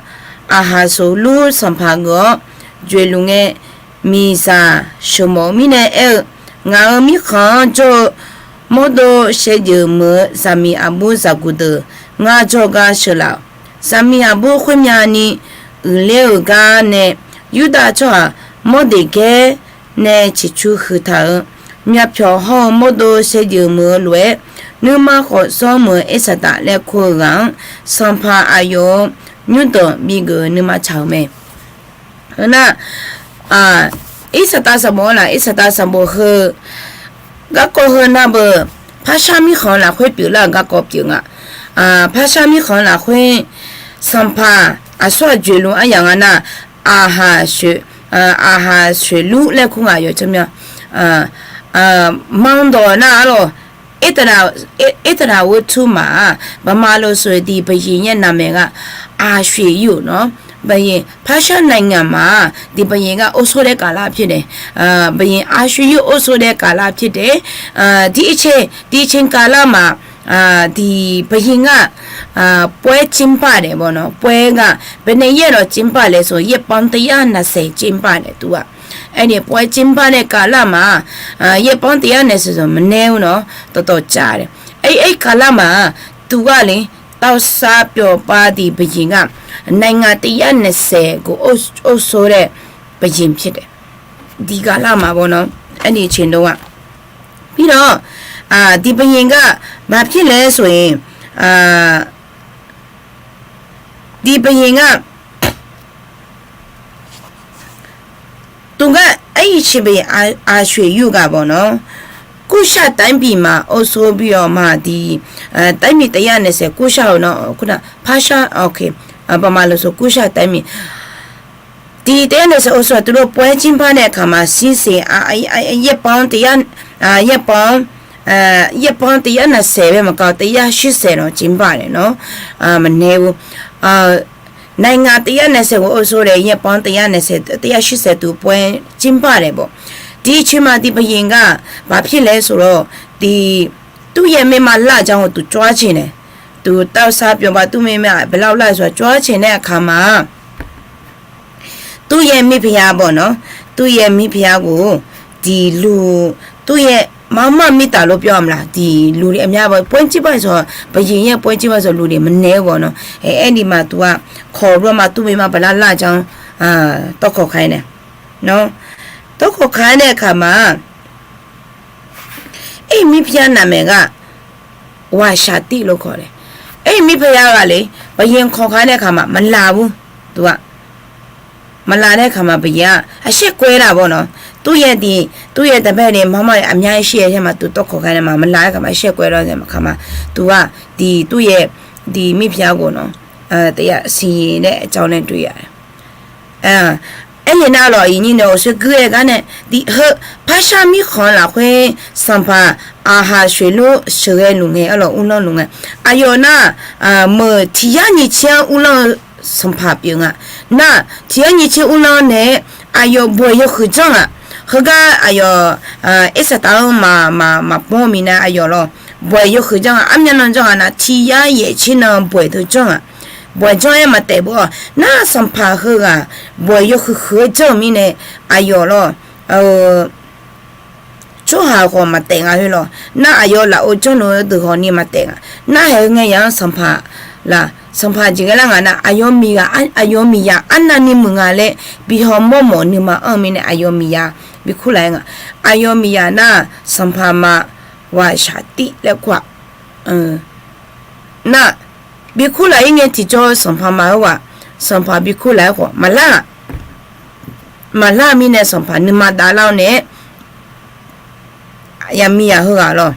aqhaq soq lur sanqpaq geuf-awr joeqluf ngae, miqzaq sheuqmawf-eu mirnae aer-eu, ngaq-euq mirkhanq-anr jawr-eu mawrdov shaevdzeuf meuq-eu zaqmiq aqbur zaqguq deuq ngar jawrgar sheuqlaf-awq. Zaqmiq aqbur khoermyani uiqler-euq gar nae Yurdav tsawrhaq Mawrdeqgaer nae ciqcur huiqtaq-euq myavpyawq hawr-eu mawrdo saevdzeuf muiq-eu lof-aer, nuima khawf sawr muiq-eu Irsaqdaq laer kur-eu ghaq-anr, sanqpaq aqyawf-euq nymrdanq bigeuf-eu nuima tsaq-euq mae. Heu nar, Irsaqdaq sanqbof-anr laf, Irsaqdaq sanqbof heu garkawv heu nar beu, Parshar mirkhanq lafkhoer pyeuflar-euq garkawv pyeuf nga. Parshar mirkhanq lafkhoer sanqpaq aqsur aqjoeq luf aryaq nga nar, Aqhaqsoeq, Aqhaqsoeqlur laer kur nga yawqtser mya. Manrdawq nar arlawq, Irsaqdaq ghoer tur maf-aq, baqma lof soeq diq baqyiq yaer navmaeq gha, aqsoeq yur nawr, baqyiq Parshar naeq ngaq maf-aq, diq baqyiq gar โอโซ daer kaflar pyeuf daef, baqyiq aqsoeq yur โอโซ daer kaflar pyeuf daef, diq iqce, diq iqce kaflar maf, diq baqyiq gar, ပွဲကျင်းပတယ်ပေါ့နော်, ပွဲက ဘယ်နှစ်ရက်လောက်ကျင်းပလဲဆို ရက်ပေါင်းတစ်ရာနှစ်ဆယ်ကျင်းပတယ် သူက, aerni ပွဲကျင်းပ nae kaflar maf-aq, ရက်ပေါင်းတစ်ရာနှစ်ဆယ်ဆို မနည်းဘူးနော်, တော်တော်ကြာတယ်, aer kaflar maf-aq, သူကလေ တောက်စားပျော်ပါသည်ဘုရင်က နိုင်ငံတစ်ရာနှစ်ဆယ်ကို အုပ်စိုးတဲ့ဘုရင်ဖြစ်တယ်, diq kaflar maf ပေါ့နော်, aerni အချိန်တုန်းက, ပြီးတော့ ဒီဘုရင်က ဘာဖြစ်လဲဆိုရင် ဒီဘုရင်က သူက အဲ့အချိန် ဘုရင်အာ- အာရွှေရုကပေါ့နော်, ကုရှတိုင်းပြည်မှာ အုပ်စိုးပြီးတော့မှ ဒီ တိုင်းပြည်တစ်ရာနှစ်ဆယ် ကုရှကိုနော်, ခုန ဖာရှား okay, ဗမာလိုဆို ကုရှတိုင်းပြည် ဒီတစ်ရာနှစ်ဆယ် အုပ်စိုး သူတို့ ပွဲကျင်းပတဲ့အခါမှာ စည်းစိမ် အာ- အာ- အာ- ရက်ပေါင်း တစ်ရာ- အာ- ရက်ပေါင်း ရက်ပေါင်း တစ်ရာနှစ်ဆယ် ပဲမက တစ်ရာရှစ်ဆယ် တော့ ကျင်းပတယ်နော်, မနည်းဘူး, နိုင်ငံ တစ်ရာနှစ်ဆယ်ကို အုပ်စိုးတယ်, ရက်ပေါင်း တစ်ရာနှစ်ဆယ်- တစ်ရာရှစ်ဆယ် သူ ပွဲကျင်းပတယ်ပေါ့. ဒီအချိန်မှာ ဒီဘုရင်က ဘာဖြစ်လဲဆိုတော့ ဒီ သူ့ရဲ့မိန်းမလန့်ကြောင်းကို သူ ကြွားချင်တယ်, သူ တောက်စားပျော်ပါ သူ့မိန်းမ ဘယ်လောက်လန့်ဆိုတာ ကြွားချင်တဲ့အခါမှာ သူ့ရဲ့မိဖုရားပေါ့နော်, သူ့ရဲ့မိဖုရားကို ဒီလူ- သူ့ရဲ့ မောင်မမိသားလို့ ပြောရမလား, ဒီလူတွေအများကြီးပေါ့, ပွဲကျင်းပဆို ဘုရင်ရဲ့ပွဲကျင်းပဆို လူတွေမနည်းဘူးပေါ့နော်, အဲ- အဲ့ဒီမှာ သူက ခေါ်ပြီးတော့မှ သူ့မိန်းမ ဘယ်လောက်လန့်ကြောင်း သွားခေါ်ခိုင်းတယ်နော်, သွားခေါ်ခိုင်းတဲ့အခါမှာ အဲ့မိဖုရားနာမည်က ဝႃႇသႃႇတိလို့ခေါ်တယ်. အဲ့မိဖုရားကလေ ဘုရင်ခေါ်ခိုင်းတဲ့အခါမှာ မလာဘူး, သူက မလာတဲ့အခါမှာ ဘုရင်က အရှက်ကွဲတာပေါ့နော်, သူ့ရဲ့ဒီ- သူ့ရဲ့တပည့်တွေ မောင်မတွေ အများကြီးရှိတဲ့အထဲမှာ သူသွားခေါ်ခိုင်းတယ်မှာ မလာတဲ့အခါမှာ အရှက်ကွဲတော့တဲ့အခါမှာ သူက ဒီ- သူ့ရဲ့ ဒီမိဖုရားကိုနော် တရားစီရင်တဲ့အကြောင်းလည်း တွေ့ရတယ်. အဲ့ရနားလီၤ အံၤန့ၣ် အိၣ်ဆၢကုအဲဂၤန့ၣ် ဒီး ဟၢ- ဖားရှါမီးဃီလၢ်ခွဲ သင်ဖၣ် အၣ်ဟၣ် ဆွေလူး စဂဲလူၤငဲ အလီၢ် အူလီၢ်လူၤငဲ အယီၢ်နၢ် မၢၢ် ထီၣ်ယါနံၣ်ဆံ အူလီၢ် သင်ဖၣ်ပျိုၣ်ငါ နၢ် ထီၣ်ယါနံၣ်ဆံ အူလီၢ်န့ၣ် အယီၢ်ဘွဲၣ်ယိုးဃုာ်ကၠီၣ်ငါ ဟဲကါ အယီၢ် အ့စတၢ် မၤ မၤ မၤပီမံၤန့ၣ် အယီၢ်လီၤ ဘွဲၣ်ယိုးဃုာ်ကၠီၣ်ငါ အမျၢ်နီၢ်ကၠီၣ်ငါန့ၣ် ထီၣ်ယါယဲၢ်ဆံနၢ် ဘွဲၣ်ထီၣ်ကၠီၣ်ငါ ဘွဲၣ်ကၠီၣ်အဲ မၤတဲာ်ဘိ နၢ် သင်ဖၣ်ဟဲဂၤ ဘွဲၣ်ယိုးဃုာ်ဃုာ်ကၠီၣ်မံၤန့ၣ် အယီၢ်လီၤ ကၠီၣ်ဟၣ်ဃီ မၤတဲာ်ငါဟဲလီၤ နၢ် အယီၢ်လၢအိၣ်ကၠီၣ်နီၣ် တုၤဃီၤနံၤ မၤတဲာ်ငါ နၢ် ဟဲငဲယါ သင်ဖၣ်လၢ် သင်ဖၣ် ယဲၢ်ဂၤလၢ်ငါန့ၣ် အယီၢ်မံၤယၤ အ- အယီၢ်မံၤယၤ အနၢ်နံၤမုၢ်ငါလဲ ဘီဟီၣ်မီၢ်မီၢ် နုာ်မၤအီၣ်မံၤန့ၣ် အယီၢ်မံၤယၤ ဘီခူၣ်လၢ်အံၤငါ အယီၢ်မံၤယၤနၢ် သင်ဖၣ်မၤ ဝၣ်ဆၣ်တံၣ်လၢကွၢ် နၢ် ဘီခူၣ်လၢ်အံၤငဲ ထီၣ်ကၠီၣ် သင်ဖၣ်မၤဟဲဝၣ် သင်ဖၣ်ဘီခူၣ်လၢ်အံၤဃီ မၤလၢ် မၤလၢ်မံၤန့ၣ် သင်ဖၣ် နုာ်မၤဒၣ်လီၤန့ၣ် ယမံၤယၤဟဲဂၤလီၤ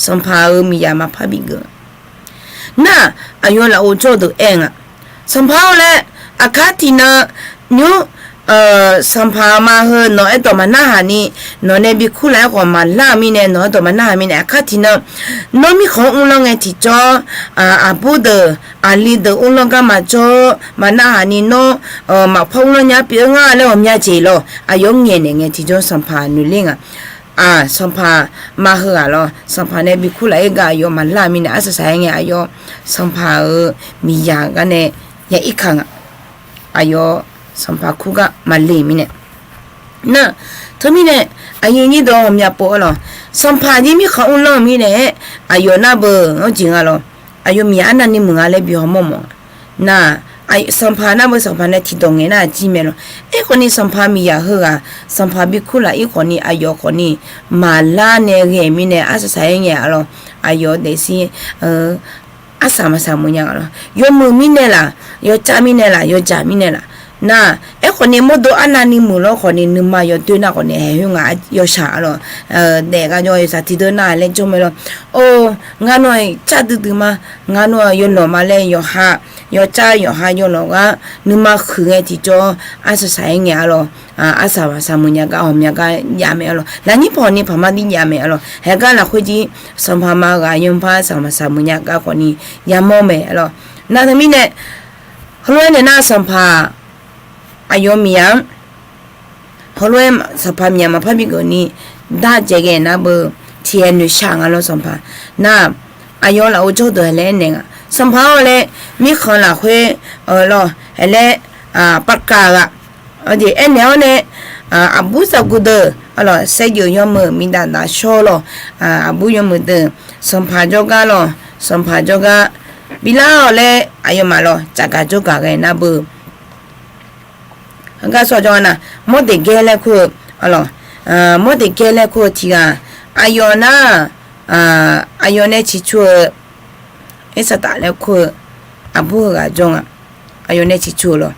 သင်ဖၣ်ဧၢ မံၤယၤမၤဖးဘီကုၢ် နၢ် အယီၢ်လၢအိၣ်ကၠီၣ်တုၤအဲၣ်ငါ သင်ဖၣ်ဧၢလၢ အခါထီၣ်နၢ် နၢ် သင်ဖၣ်မၤဟဲ နီၢ်အဲၣ်တီမၤနၢ်ဟးနံၤ နီၢ်န့ၣ် ဘီခူၣ်လၢ်အံၤဃီ မၤလၢ်မံၤန့ၣ် နီၢ်အဲၣ်တီမၤနၢ်ဟးမံၤန့ၣ် အခါထီၣ်နၢ် နီၢ်မံၤဃီ အူလီၢ်ငဲ ထီၣ်ကၠီၣ် အပူၤဒၢး အလံၤဒၢး အူလီၢ်ကၢ်မၤကၠီၣ် မၤနၢ်ဟးနံၤ နီၢ် မၤဖီအူလီၢ်ညါ ပျိၣ်ငါလၢအီၤ မျါစ့ၢ်လီၤ အယီၢ်ငဲန့ၣ် ငဲ ထီၣ်ကၠီၣ် သင်ဖၣ် နုာ်လီၤငါ သင်ဖၣ်မၤဟဲဂၤလီၤ သင်ဖၣ်န့ၣ် ဘီခူၣ်လၢ်အံၤဂၤ အယီၢ်မၤလၢ်မံၤန့ၣ် အစစဲငဲ အယီၢ် သင်ဖၣ်ဧၢ မံၤယၤဂၤန့ၣ် ယအံၤခါငါ အယီၢ် သင်ဖၣ်ခူၣ်ဂၤ မၤလီၤမံၤန့ၣ် နၢ် ထီၣ်မံၤန့ၣ် အယံၤနံၤဒီး မၠၢ်ပိာ်အလီၤ သင်ဖၣ် ယံၤမံၤဃီ အူလီၢ်မံၤန့ၣ် အယီၢ်နၢ်ဘၢ အီၤစ့ၢ်ငါလီၤ အယီၢ်မံၤယၤ အနၢ်နံၤမုၢ်ငါလဲ ဘီဟီၣ်မီၢ်မီၢ် နၢ် Sanqpaq nar beu sanqpaq nae tiqdawq ngaeq nar-aq jir mae lawq. Aerkhawf ni sanqpaq miqyaq heughaq sanqpaq bi kurlaf-ir khawf ni aqyawf khawf ni maqlar nae ghae mirnae arsaq saq-aer ngae-a lawq. Aqyawf daefzir arsaq maqsaq muiq nya-a lawq. Yawmuiq mirnae laf, yawcav mirnae laf, yawjaq mirnae laf. Nar, aerkhawf ni mawrdo arnavni muiqlar khawf ni nuima yawdoer nar khawf ni haeq khoer ngaq yawshaq-a lawq. Daef gar jawr yawshaq tiqdeuq nar laer jawr mae lawq. Or, ngar nawr-aq car duidui ma. Ngar nawr-aq yawlawq ma laer yawqha, yawcav yawqha yawlawq gar nuima huiq ngae tiqjawr arsaq saq-aer ngae-a lawq. Arsaq maqsaq muiq nya gar ghawqmya gar jav mae-a lawq. Lafnyir pawqni paqma dir jav mae-a lawq. Haeq gar lafkhoer jir sanqpaq ma ghaq yawpar saq maqsaq muiq nya gar khawf ni yamawr mae-a lawq. Nar teumirnae heulof-aer naeq nar sanqpaq aqyawf miqyaq-anr heulof-aer sanqpaq miqyaq maqpar bigeuf ni darjaeq ghae nar beu tiqghae noeqshaq nga lawr sanqpaq. Nar, aqyawf lafov jawrdeuq-a laer aernaeq nga. Sanqpaq-awr laer mirkhanq lafkhoer-eu lawr haeq laer pavkav ghaq aernaeq-awr nae, aqbur zaqguq deuq-a lawq, saevdzeuf yawmuiq miqdaf daf shawr lawq. Aqbur yawmuiq deuq sanqpaq jawrgar lawq, sanqpaq jawrgar bilar-awq laer aqyawfmaf lawq tsafgaq jawrgaq ghae nar beu Heugar sawr jawr-a nar, mawr daeq gaer laer kur-eu, mawr daeq gaer laer kur-eu tiq ghaq, aqyawf nar, aqyawf nae ciqcur-eu, Irsaqtaf laer kur-eu aqbur heughaq jawr nga. Aqyawf nae ciqcur-eu lawq.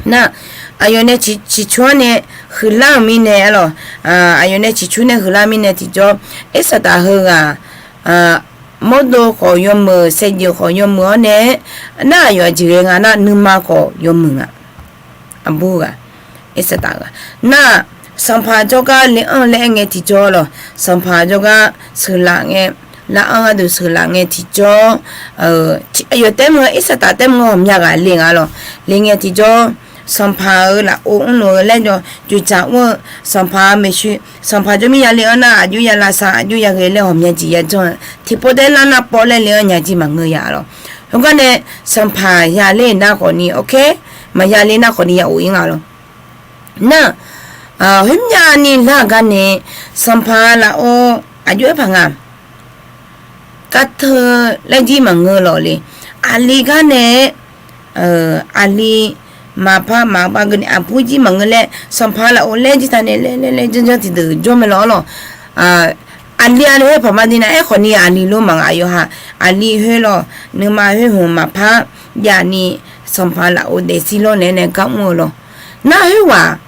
Nar, aqyawf nae ciqcur-anr nae huiqlar-euq mirnae-a lawq. Aqyawf nae ciqcur nae huiqlar mirnae tiqjawr, Irsaqtaf heughaq mawrdo khawf yawmuiq, saevdzeuf khawf yawmuiq-awr nae, nar aqyawf aqjeq ghae nga nar nuima khawf yawmuiq nga. Aqbur ghaq, Irsaqtaf ghaq. Nar, sanqpaq jawrgar le-anr laer aer ngae tiqjawr lawq. Sanqpaq jawrgar sheuqlaf ngae, lar-anr gharduq sheuqlaf ngae tiqjawr, aqyawf taef mr-eu Irsaqtaf taef mr-eu ghawqmya ghaq le nga lawq. Le ngae tiqjawr, sanqpaq-euq lafov mrluf-eu laer jawr joeqdzaq mr-eu sanqpaq maeqshi, sanqpaq jawr mir ya le-anr nar aqjox ya lavsav aqjox ya ghae laer ghawqmya jeq ya janr-eu tiqpov taef lar nar pov laer le-anr nya jir maqngeur ya lawq. Heugar nae sanqpaq ya ler nar khawf ni, ok, maqya le nar khawf ni ya of-ir nga lawq. Nar, khoermyani lar gar nae sanqpaq lafov aqjox-aer paq nga. Kateu laer jir maqngeur lawq le. Aqli gar nae, aqli maqpar maqpar geuf ni aqbur jir maqngeur laer sanqpaq lafov laer jir taq nae laer laer laer janr janr tiqdeuq jawr mae lawq-ar lawq. Aqli-a nae khoer paq ma dir nar aerkhawf ni aqli lor maqnga yawqha. Aqli khoer lawq nuima khoer hmq maqpar jav ni sanqpaq lafov daefzir lawr naeq-aer nae gar mr-eu lawq. Nar khoerghaq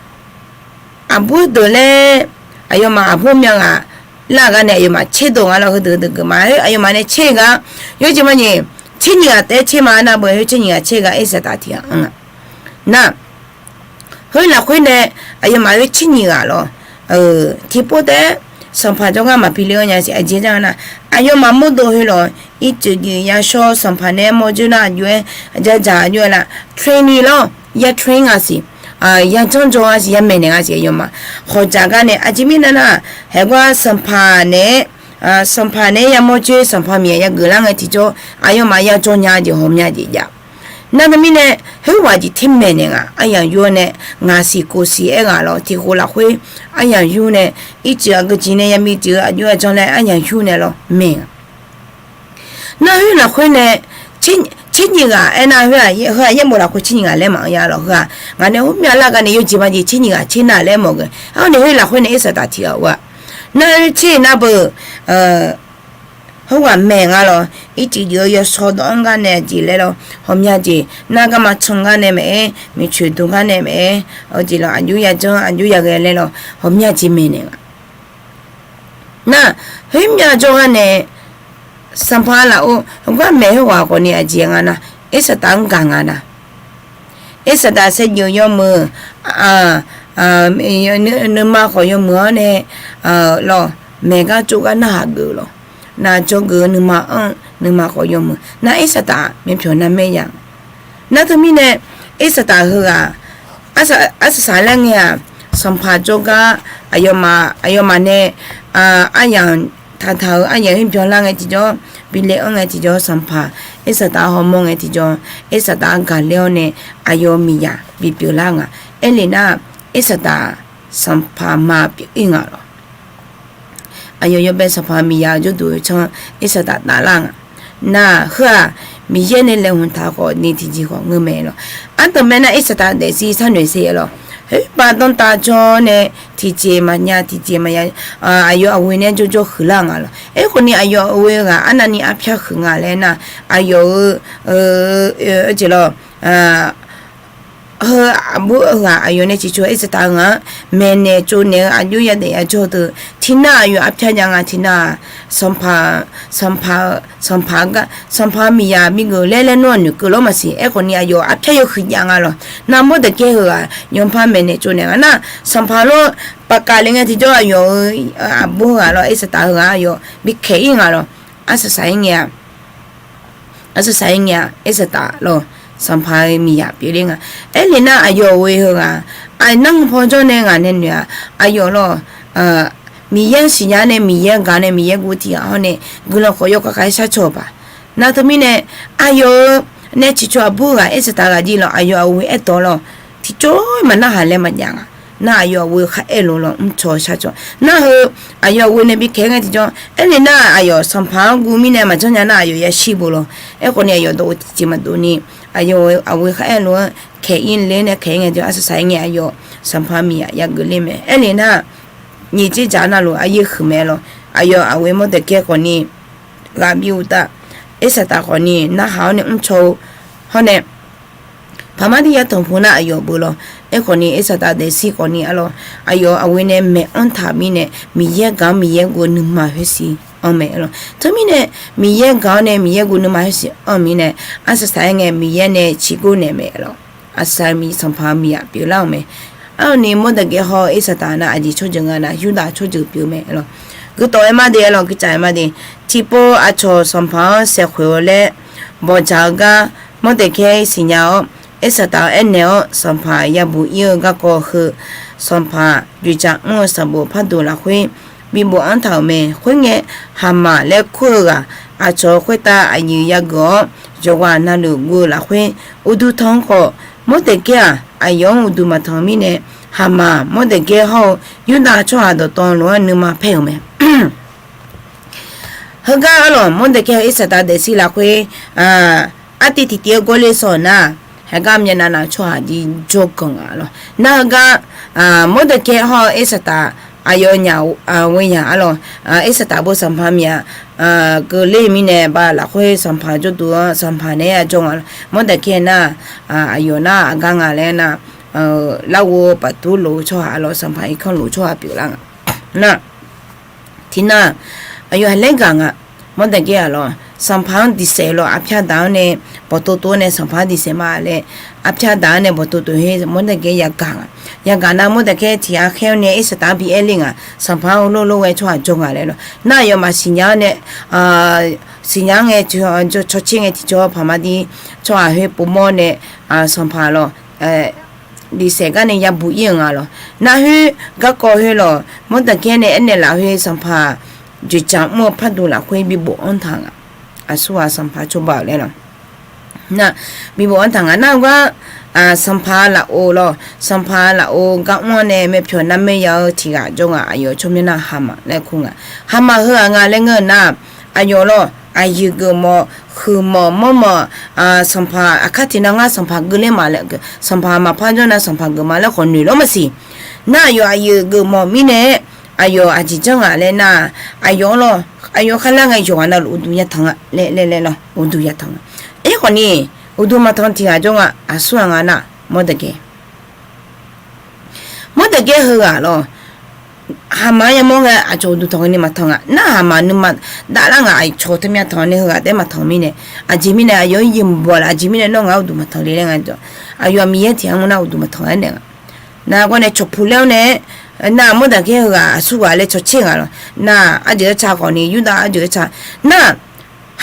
aqbur deuq laer aqyawfmaf aqbur mya ghaq lar gar nae aqyawfmaf tser deuq nga lawq. Heudeuq deuq geuf ma khoer aqyawfmaf nae tser gar yawjeq ma nyiq tser nyiq ghaq taef-aer tser ma nar beu khoer tser nyiq ghaq tser gar Irsaqtaf tiq ghaq anr nga. Nar, khoer lafkhoer nae aqyawfmaf khoer tser nyiq ghaq lawq. Tiqpov taef-aer sanqpaq jawrgar maqbi le-anr nya siq aqjeq nar, aqyawfmaf mawrdo khoer lawq ircuf juif yashawr sanqpaq nae mawr joer nar aqjox-aer jadzaq aqjox-aer lar train ni lawr ya train nga siq, ya janr jawr nga siq ya maeqnaeq nga siq aqyawfmaf. Hawqdzaq gar nae aqjeq mirnae nar, haeqgar sanqpaq naeq-aer sanqpaq naeq-aer yamawr joer sanqpaq miqyaer yageuf lar ngae tiqjawr aqyawfmaf ya jawr nya jeq ghawqmya jeq jav. Nar teumirnae khoerghaq jeq ter maeqnaeq nga aryamq yur-awr nae ngaq siq kof siq-aer ghaq lawq tiqkhof lafkhoer aryamq yur nae ircuf aqgeujeq nae yami jeq-eu aqjox-aer janr laer aryamq yur nae lawr maeq nga. Nar khoer lafkhoer nae tser nyiq ghaq aernar heu-aq yaerbof lafkhoer tser nyiq ghaq laer maqanr ya lawq. Heu-aq ngaq nae khoermyav lar gar nae yawjeq ma jeq tser nyiq ghaq tser nar laer mawf ghae-awr nae khoer lafkhoer nae Irsaqtaf tiq ghaq-a. Nar khoer tser nar beu heughaq maeq nga lawq. Ircuf juif-eu yawshawr dawv-anr gar nae aqjeq laer lawr ghawqmya jeq nar garma can gar nae maeq-aer miqcoeq dm gar nae maeq-aer, jeq lawq aqjox ya janr aqjox ya ghae laer lawr ghawqmya jeq maeqnaeq nga. Nar, khoermyav jawrgar nae sanqpaq lafov heugar maeq khoerghaq khawf ni aqjeq nga nar, Irsaqtaf-anr gaq nga nar. Irsaqtaf saevdzeuf yawmuiq, nuima khawf yawmuiq-awr nae lawq maeq gar tsov gar narhaq geuf lawq. Nar jawrgeuf-eu nuima anr-eu nuima khawf yawmuiq nar Irsaqtaf myavpyawq narmaer ya. Nar teumirnae Irsaqtaf heughaq arsaq saq laer ngae-aq, sanqpaq jawrgar aqyawfmaf nae aryamq taqtaq-euq aryamq khoer byanlar ngae tiqjawr, bi le-anr ngae tiqjawr sanqpaq Irsaqtaf hawmawr ngae tiqjawr, Irsaqtaf-anr gaqler-awr nae aqyawf miqyaq bipyeuf lar nga. Aerle nar, Irsaqtaf sanqpaq ma pyeuf-ir nga lawq. Aqyawf yawbae sanqpaq miqyaq-eu jawrduq-eu canr Irsaqtaf taflar nga. Nar, heu-aq Miqyaer nae laeqhmq taq khawf ni tiqjeq khawf ngeur mae lawq. Ardanqbae nar Irsaqtaq daefzir sharnoeq ser-a lawq. Khoerpav danrtav jawr nae tiqjeq maqnya tiqjeq maqya, aqyawf aqghoe nae jawrjawr huiqlar nga lawq. Aerkhawf ni aqyawf aqghoe ghaq arnavni arpyar huiq nga laer nar, aqyawf-euq, jeq lawq, heu aqbur-eu ghaq aqyawf nae ciqcur Irsaqtaq-eu ghaq-anr maeqnaeq tsovnaeq-eu aqjox yadaef yajawr deuq tiqnar aqyawf arpyar jav nga tiqnar-aq, sanqpaq, sanqpaq-eu, sanqpaq gar, sanqpaq-eu miqyaq bigeuf laer laer nawr-aq noeqkeuv lawr maqsiq. Aerkhawf ni aqyawf arpyar yawhuiq jav nga lawq. Nar Mawrdaeqkaer heughaq yawqha maeqnaeq tsovnaeq nga nar, sanqpaq lawr paqkav le ngae tiqjawr aqyawf-euq aqbur ghaq lawr Irsaqtaq heughaq aqyawf bi khaeq-ir nga lawq. Arsaq saq-ir ngae-a, arsaq saq-ir ngae-a Irsaqtaq lawq, sanqpaq-eu miqyaq pyeufler nga. Aerle nar aqyawf ghoe heughaq, aqnar paw jawr nae ngaq nae noeq-aq, aqyawf lawq, Miqyaer-anr siqnya nae Miqyaer-anr gaq nae Miqyaer guv tiq ghaq hawr nae guiqlanq khawf yawkhav khav-aer shar caw-eu paq. Nar teumirnae aqyawf-euq nae ciqcawq aqbur ghaq Irsaqtaq ghaq jir lawq, aqyawf aqghoe aerdawq lawq, tiqcawr-aer maqnarhaq laer maqjav nga. Nar aqyawf aqghoe khar aerlof lawq mrcaw shar caw. Nar heu aqyawf aqghoe nae bi khaeq-ir ngae tiqjawr, aerle nar aqyawf sanqpaq-anr guv mirnae maqjanr nya nar aqyawf yashir bof lawq. Aerkhawf ni aqyawf dawqghof tiqjeq maqdov ni, aqyawf aqghoe khar aerlof-aer khaeq-ir ler nae khaeq-ir ngae tiqjawr arsaq saq-ir ngae aqyawf sanqpaq miqyaq yageuf ler mae. Aerle nar nyiq tser dzaq navluf aryaer huiq mae lawq. Aqyawf aqghoe Mawrdaeqkaer khawf ni ghaq bi uqtav, Irsaqtaq khawf ni narhaq-awr nae mrcaw-eu hawr nae, paqmar dir yatanq pu nar aqyawf beu lawq. Aerkhawf ni Irsaqtaq daefzir khawf ni arlawq, aqyawf aqghoe nae maeq-anr taq mirnae Miqyaer gaq-anr Miqyaer guv-eu nuima khoersiq anr mae lawq. Teumirnae Miqyaer gaq-awr nae Miqyaer guv nuima khoersiq anr mirnae, arsaq saq-aer ngae Miqyaer nae ciqgor naeq mae lawq. Aqsaq-eu miq sanqpaq-eu miqyaq pyeuflar-euq mae. Arni Mawrdaeqkaer hawr-eu Irsaqtaq nar aqjeq tsawrjeuq nga nar Yurdav tsawrjeuq pyeuf mae lawq. Guitawf-aer mar de arlawq, guitaf-aer mar de. Tiqpov aqcawq sanqpaq-anr saeqkhoeq-awr laer bawqdzaq-eu gar Mawrdaeqkaer siqnya-awr, Irsaqtaq-anr aernaeq-awr sanqpaq yabuq ir-eu garkawv heu, sanqpaq dzoeqdzaq mr-eu sanqbof parduq lafkhoer bibof-anr taq-euq mae. Khoerngae, Haqmaq laer kur-eu ghaq aqcawq khoertav aqyuif yageuf-awr, yawqghaq navluf guv-eu lafkhoer, uqduq tanq-anr khawf, Mawrdaeqkaer-aq, aqyawf-anr uqduq maqtanq mirnae, Haqmaq, Mawrdaeqkaer hawr-eu Yurdav tsawrhaq dawqtawvluf-anr nuima paer-euq mae. Heugar arlawq, Mawrdaeqkaer-eu Irsaqtaq daefzir lafkhoer, artiv tiqtiv-aer gawrler saw-euq nar, heugar myavnav nav tsawrhaq jir jawrganq nga lawq. Nar heugar, Mawrdaeqkaer hawr-eu Irsaqtaq aqyawfnyaf ghoe yaq arlawq, Irsaqtaq bo sanqpaq miq-aq, keuvler mirnae ba lafkhoer sanqpaq jawrduq-anr sanqpaq naeq-aer jawr nga lawq. Mawrdaeqkaer nar, aqyawf nar aqgar nga laer nar, larghov-eu paftur lof-eu tsawrhaq arlawq, sanqpaq irkanr lof-eu tsawrhaq pyeuflar nga. Nar tiqnar, aqyawf haqlaer gaq nga. Mawrdaeqkaer-aq lawq, sanqpaq-anr diqsaef lawq, arpyar daq-anr nae bawqtov tov-awr nae sanqpaq-anr diqsaef ma laer, arpyar daq-anr nae bawqtov tov her Mawrdaeqkaer yagaq nga. Yagaq nar Mawrdaeqkaer tiq ghaq khaer-awr nae Irsaqtaq-anr bi aer le nga, sanqpaq-anr lof lof ghae tsawrhaq jawr nga laer lawq. Nar aqyawfmaf siqnya-awr nae, siqnya-anr ngae, cawtser ngae tiqjawr paqmar dir tsawrhaq khoer povmawr nae, sanqpaq lawq, diqsaef gar nae yabuq ir-euq nga lawq. Nar khoer garkawv khoer lawq, Mawrdaeqkaer nae aernaeq laf khoer sanqpaq dzoeqdzaq mr-eu parduq lafkhoer bibof-anr taq nga. Aqsurghaq sanqpaq cawba-euq laer lawq. Nar bibof-anr taq nga nar gar, sanqpaq lafov lawq, sanqpaq lafov gar mr-awr nae myavpyawq narmaer ya-eu tiq ghaq jawr nga. Aqyawf tsawrmyanr nar Haqmaq laer kur nga. Haqmaq heughaq nga laer ngeur-eu nar, aqyawf lawq, aqyuif geufmawf, huiqmawf mawrmawf, sanqpaq aqkar tiqnan ngar sanqpaq geufler ma laer, sanqpaq maqpar jawr nar sanqpaq geuf ma laer khawf noeq lawr maqsiq. Nar aqyawf aqyuif geufmawf mirnae-aer, aqyawf aqjeq janr nga laer nar, aqyawf-anr lawq, aqyawf kharlar ngae yawqghaq navluf uqduq yatanq nga laer laer laer lawq, uqduq yatanq nga. Aerkhawf ni, uqduq maqtanq tiq ghaq jawr nga. Aqsurghaq nga nar, Mawrdaeqkaer Mawrdaeqkaer heughaq lawq, Haqmaq-anr yamawr ngae aqcawq uqduq tanq ni maqtanq nga. Nar Haqmaq nuima davlar ngaq aqcawq teumyav tanq nae heughaq taef-aer maqtanq mirnae, aqjeq mirnae aqyawf-anr yemq bawq laf, aqjeq mirnae nawr ngaq-anr uqduq maqtanq le laer nga. Aqyawf Miqyaer tiq ghaq mr nar uqduq maqtanq laer naeq nga. Nar gawr nae cawqpuq laer-awr nae, nar Mawrdaeqkaer heughaq aqsurghaq laer cawtser ghaq lawq. Nar arjeuq arca khawf ni Yurdav arjeuq arca, nar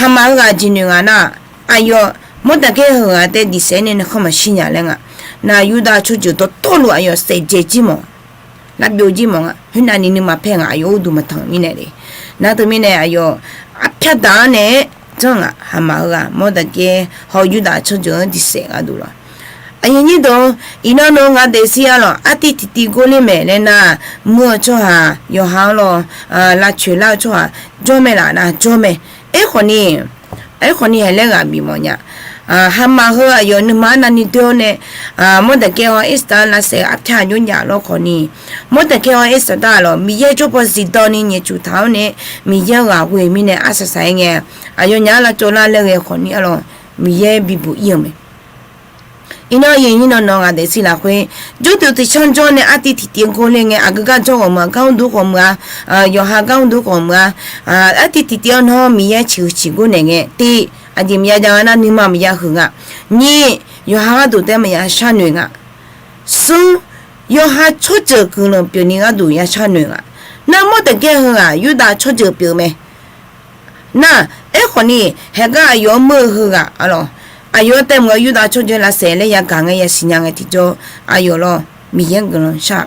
Haqmaq heughaq jeq noeq nga nar, aqyawf Mawrdaeqkaer heughaq taef diqsaef nae nuikhanr maqshir nya laer nga. Nar Yurdav tsawrjeuq dawqtawvluf aqyawf saef dzae jir mawf, lavbyov jir mawf nga. Khoernav ni nuima paer nga, aqyawf-anr uqduq maqtanq mirnae le. Nar teumirnae aqyawf arpyar daq-anr nae-aer janr nga. Haqmaq heughaq Mawrdaeqkaer hawr Yurdav tsawrjeuq-anr diqsaef gharduq lawq. Aqyuif nyir deuq, iqnan nawq-eu ngaq daefzir arlawq, artiv tiqtiv gor ler maeq laer nar, muir-eu tsawrhaq yawqha-anr lawq, lavcoeq lar-eu tsawrhaq jawr mae laf nar jawr mae. Aerkhawf ni, Aerkhawf ni haeq laer ghaq bif mawf nya. Hamaq heu aqyawf nuima arnavni doer-awr nae, Mawrdaqgaer-anr Irsaqdaq lavsaef-eu arpyar aqjox jaf lawr khawf ni, Mawrdaqgaer-anr Irsaqdaq lawq Miqyaer jawrbaw zifdan ni nyaefcuf taq-awr nae, Miqyaer-euq ghaq ghoe mirnae arsaq saq-aer ngae, aqyawfnyaf-anr lavcawv lar laer ghae khawf ni arlawq, Miqyaer bibuq ir-euq mae. Iqnan yawnyir nawq nawq ngaq daefzir lafkhoer, jawrduq tiqcanr jawr nae artiv tiqtiv-anr gor le ngae, aqgeu gar jawr ghawqmya gar mrdur ghawqmya, yawqha gar mrdur ghawqmya, artiv tiqtiv-anr nawr Miqyaer ciqhuiq ciqgor naeq ngae, tiq, aqjeq maqya jav nga nar nuima maqya huiq nga. Nyiq, yawqha gharduq taef-aer maqya sharnoeq nga. Smr, yawqha tsawrjeuq guiqlanq pyeufni gharduq ya sharnoeq nga. Nar Mawrdaqgaer heughaq Yurdav tsawrjeuq pyeuf mae. Nar, aerkhawf ni, haeq gar aqyawf-anr meur-eu heughaq arlawq, aqyawf-anr taef mq-eu Yurdav tsawrjeuq lavsaef laer yagaq ngae yasiq nya ngae tiqjawr, aqyawf lawr Miqyaer guiqlanq shar-a.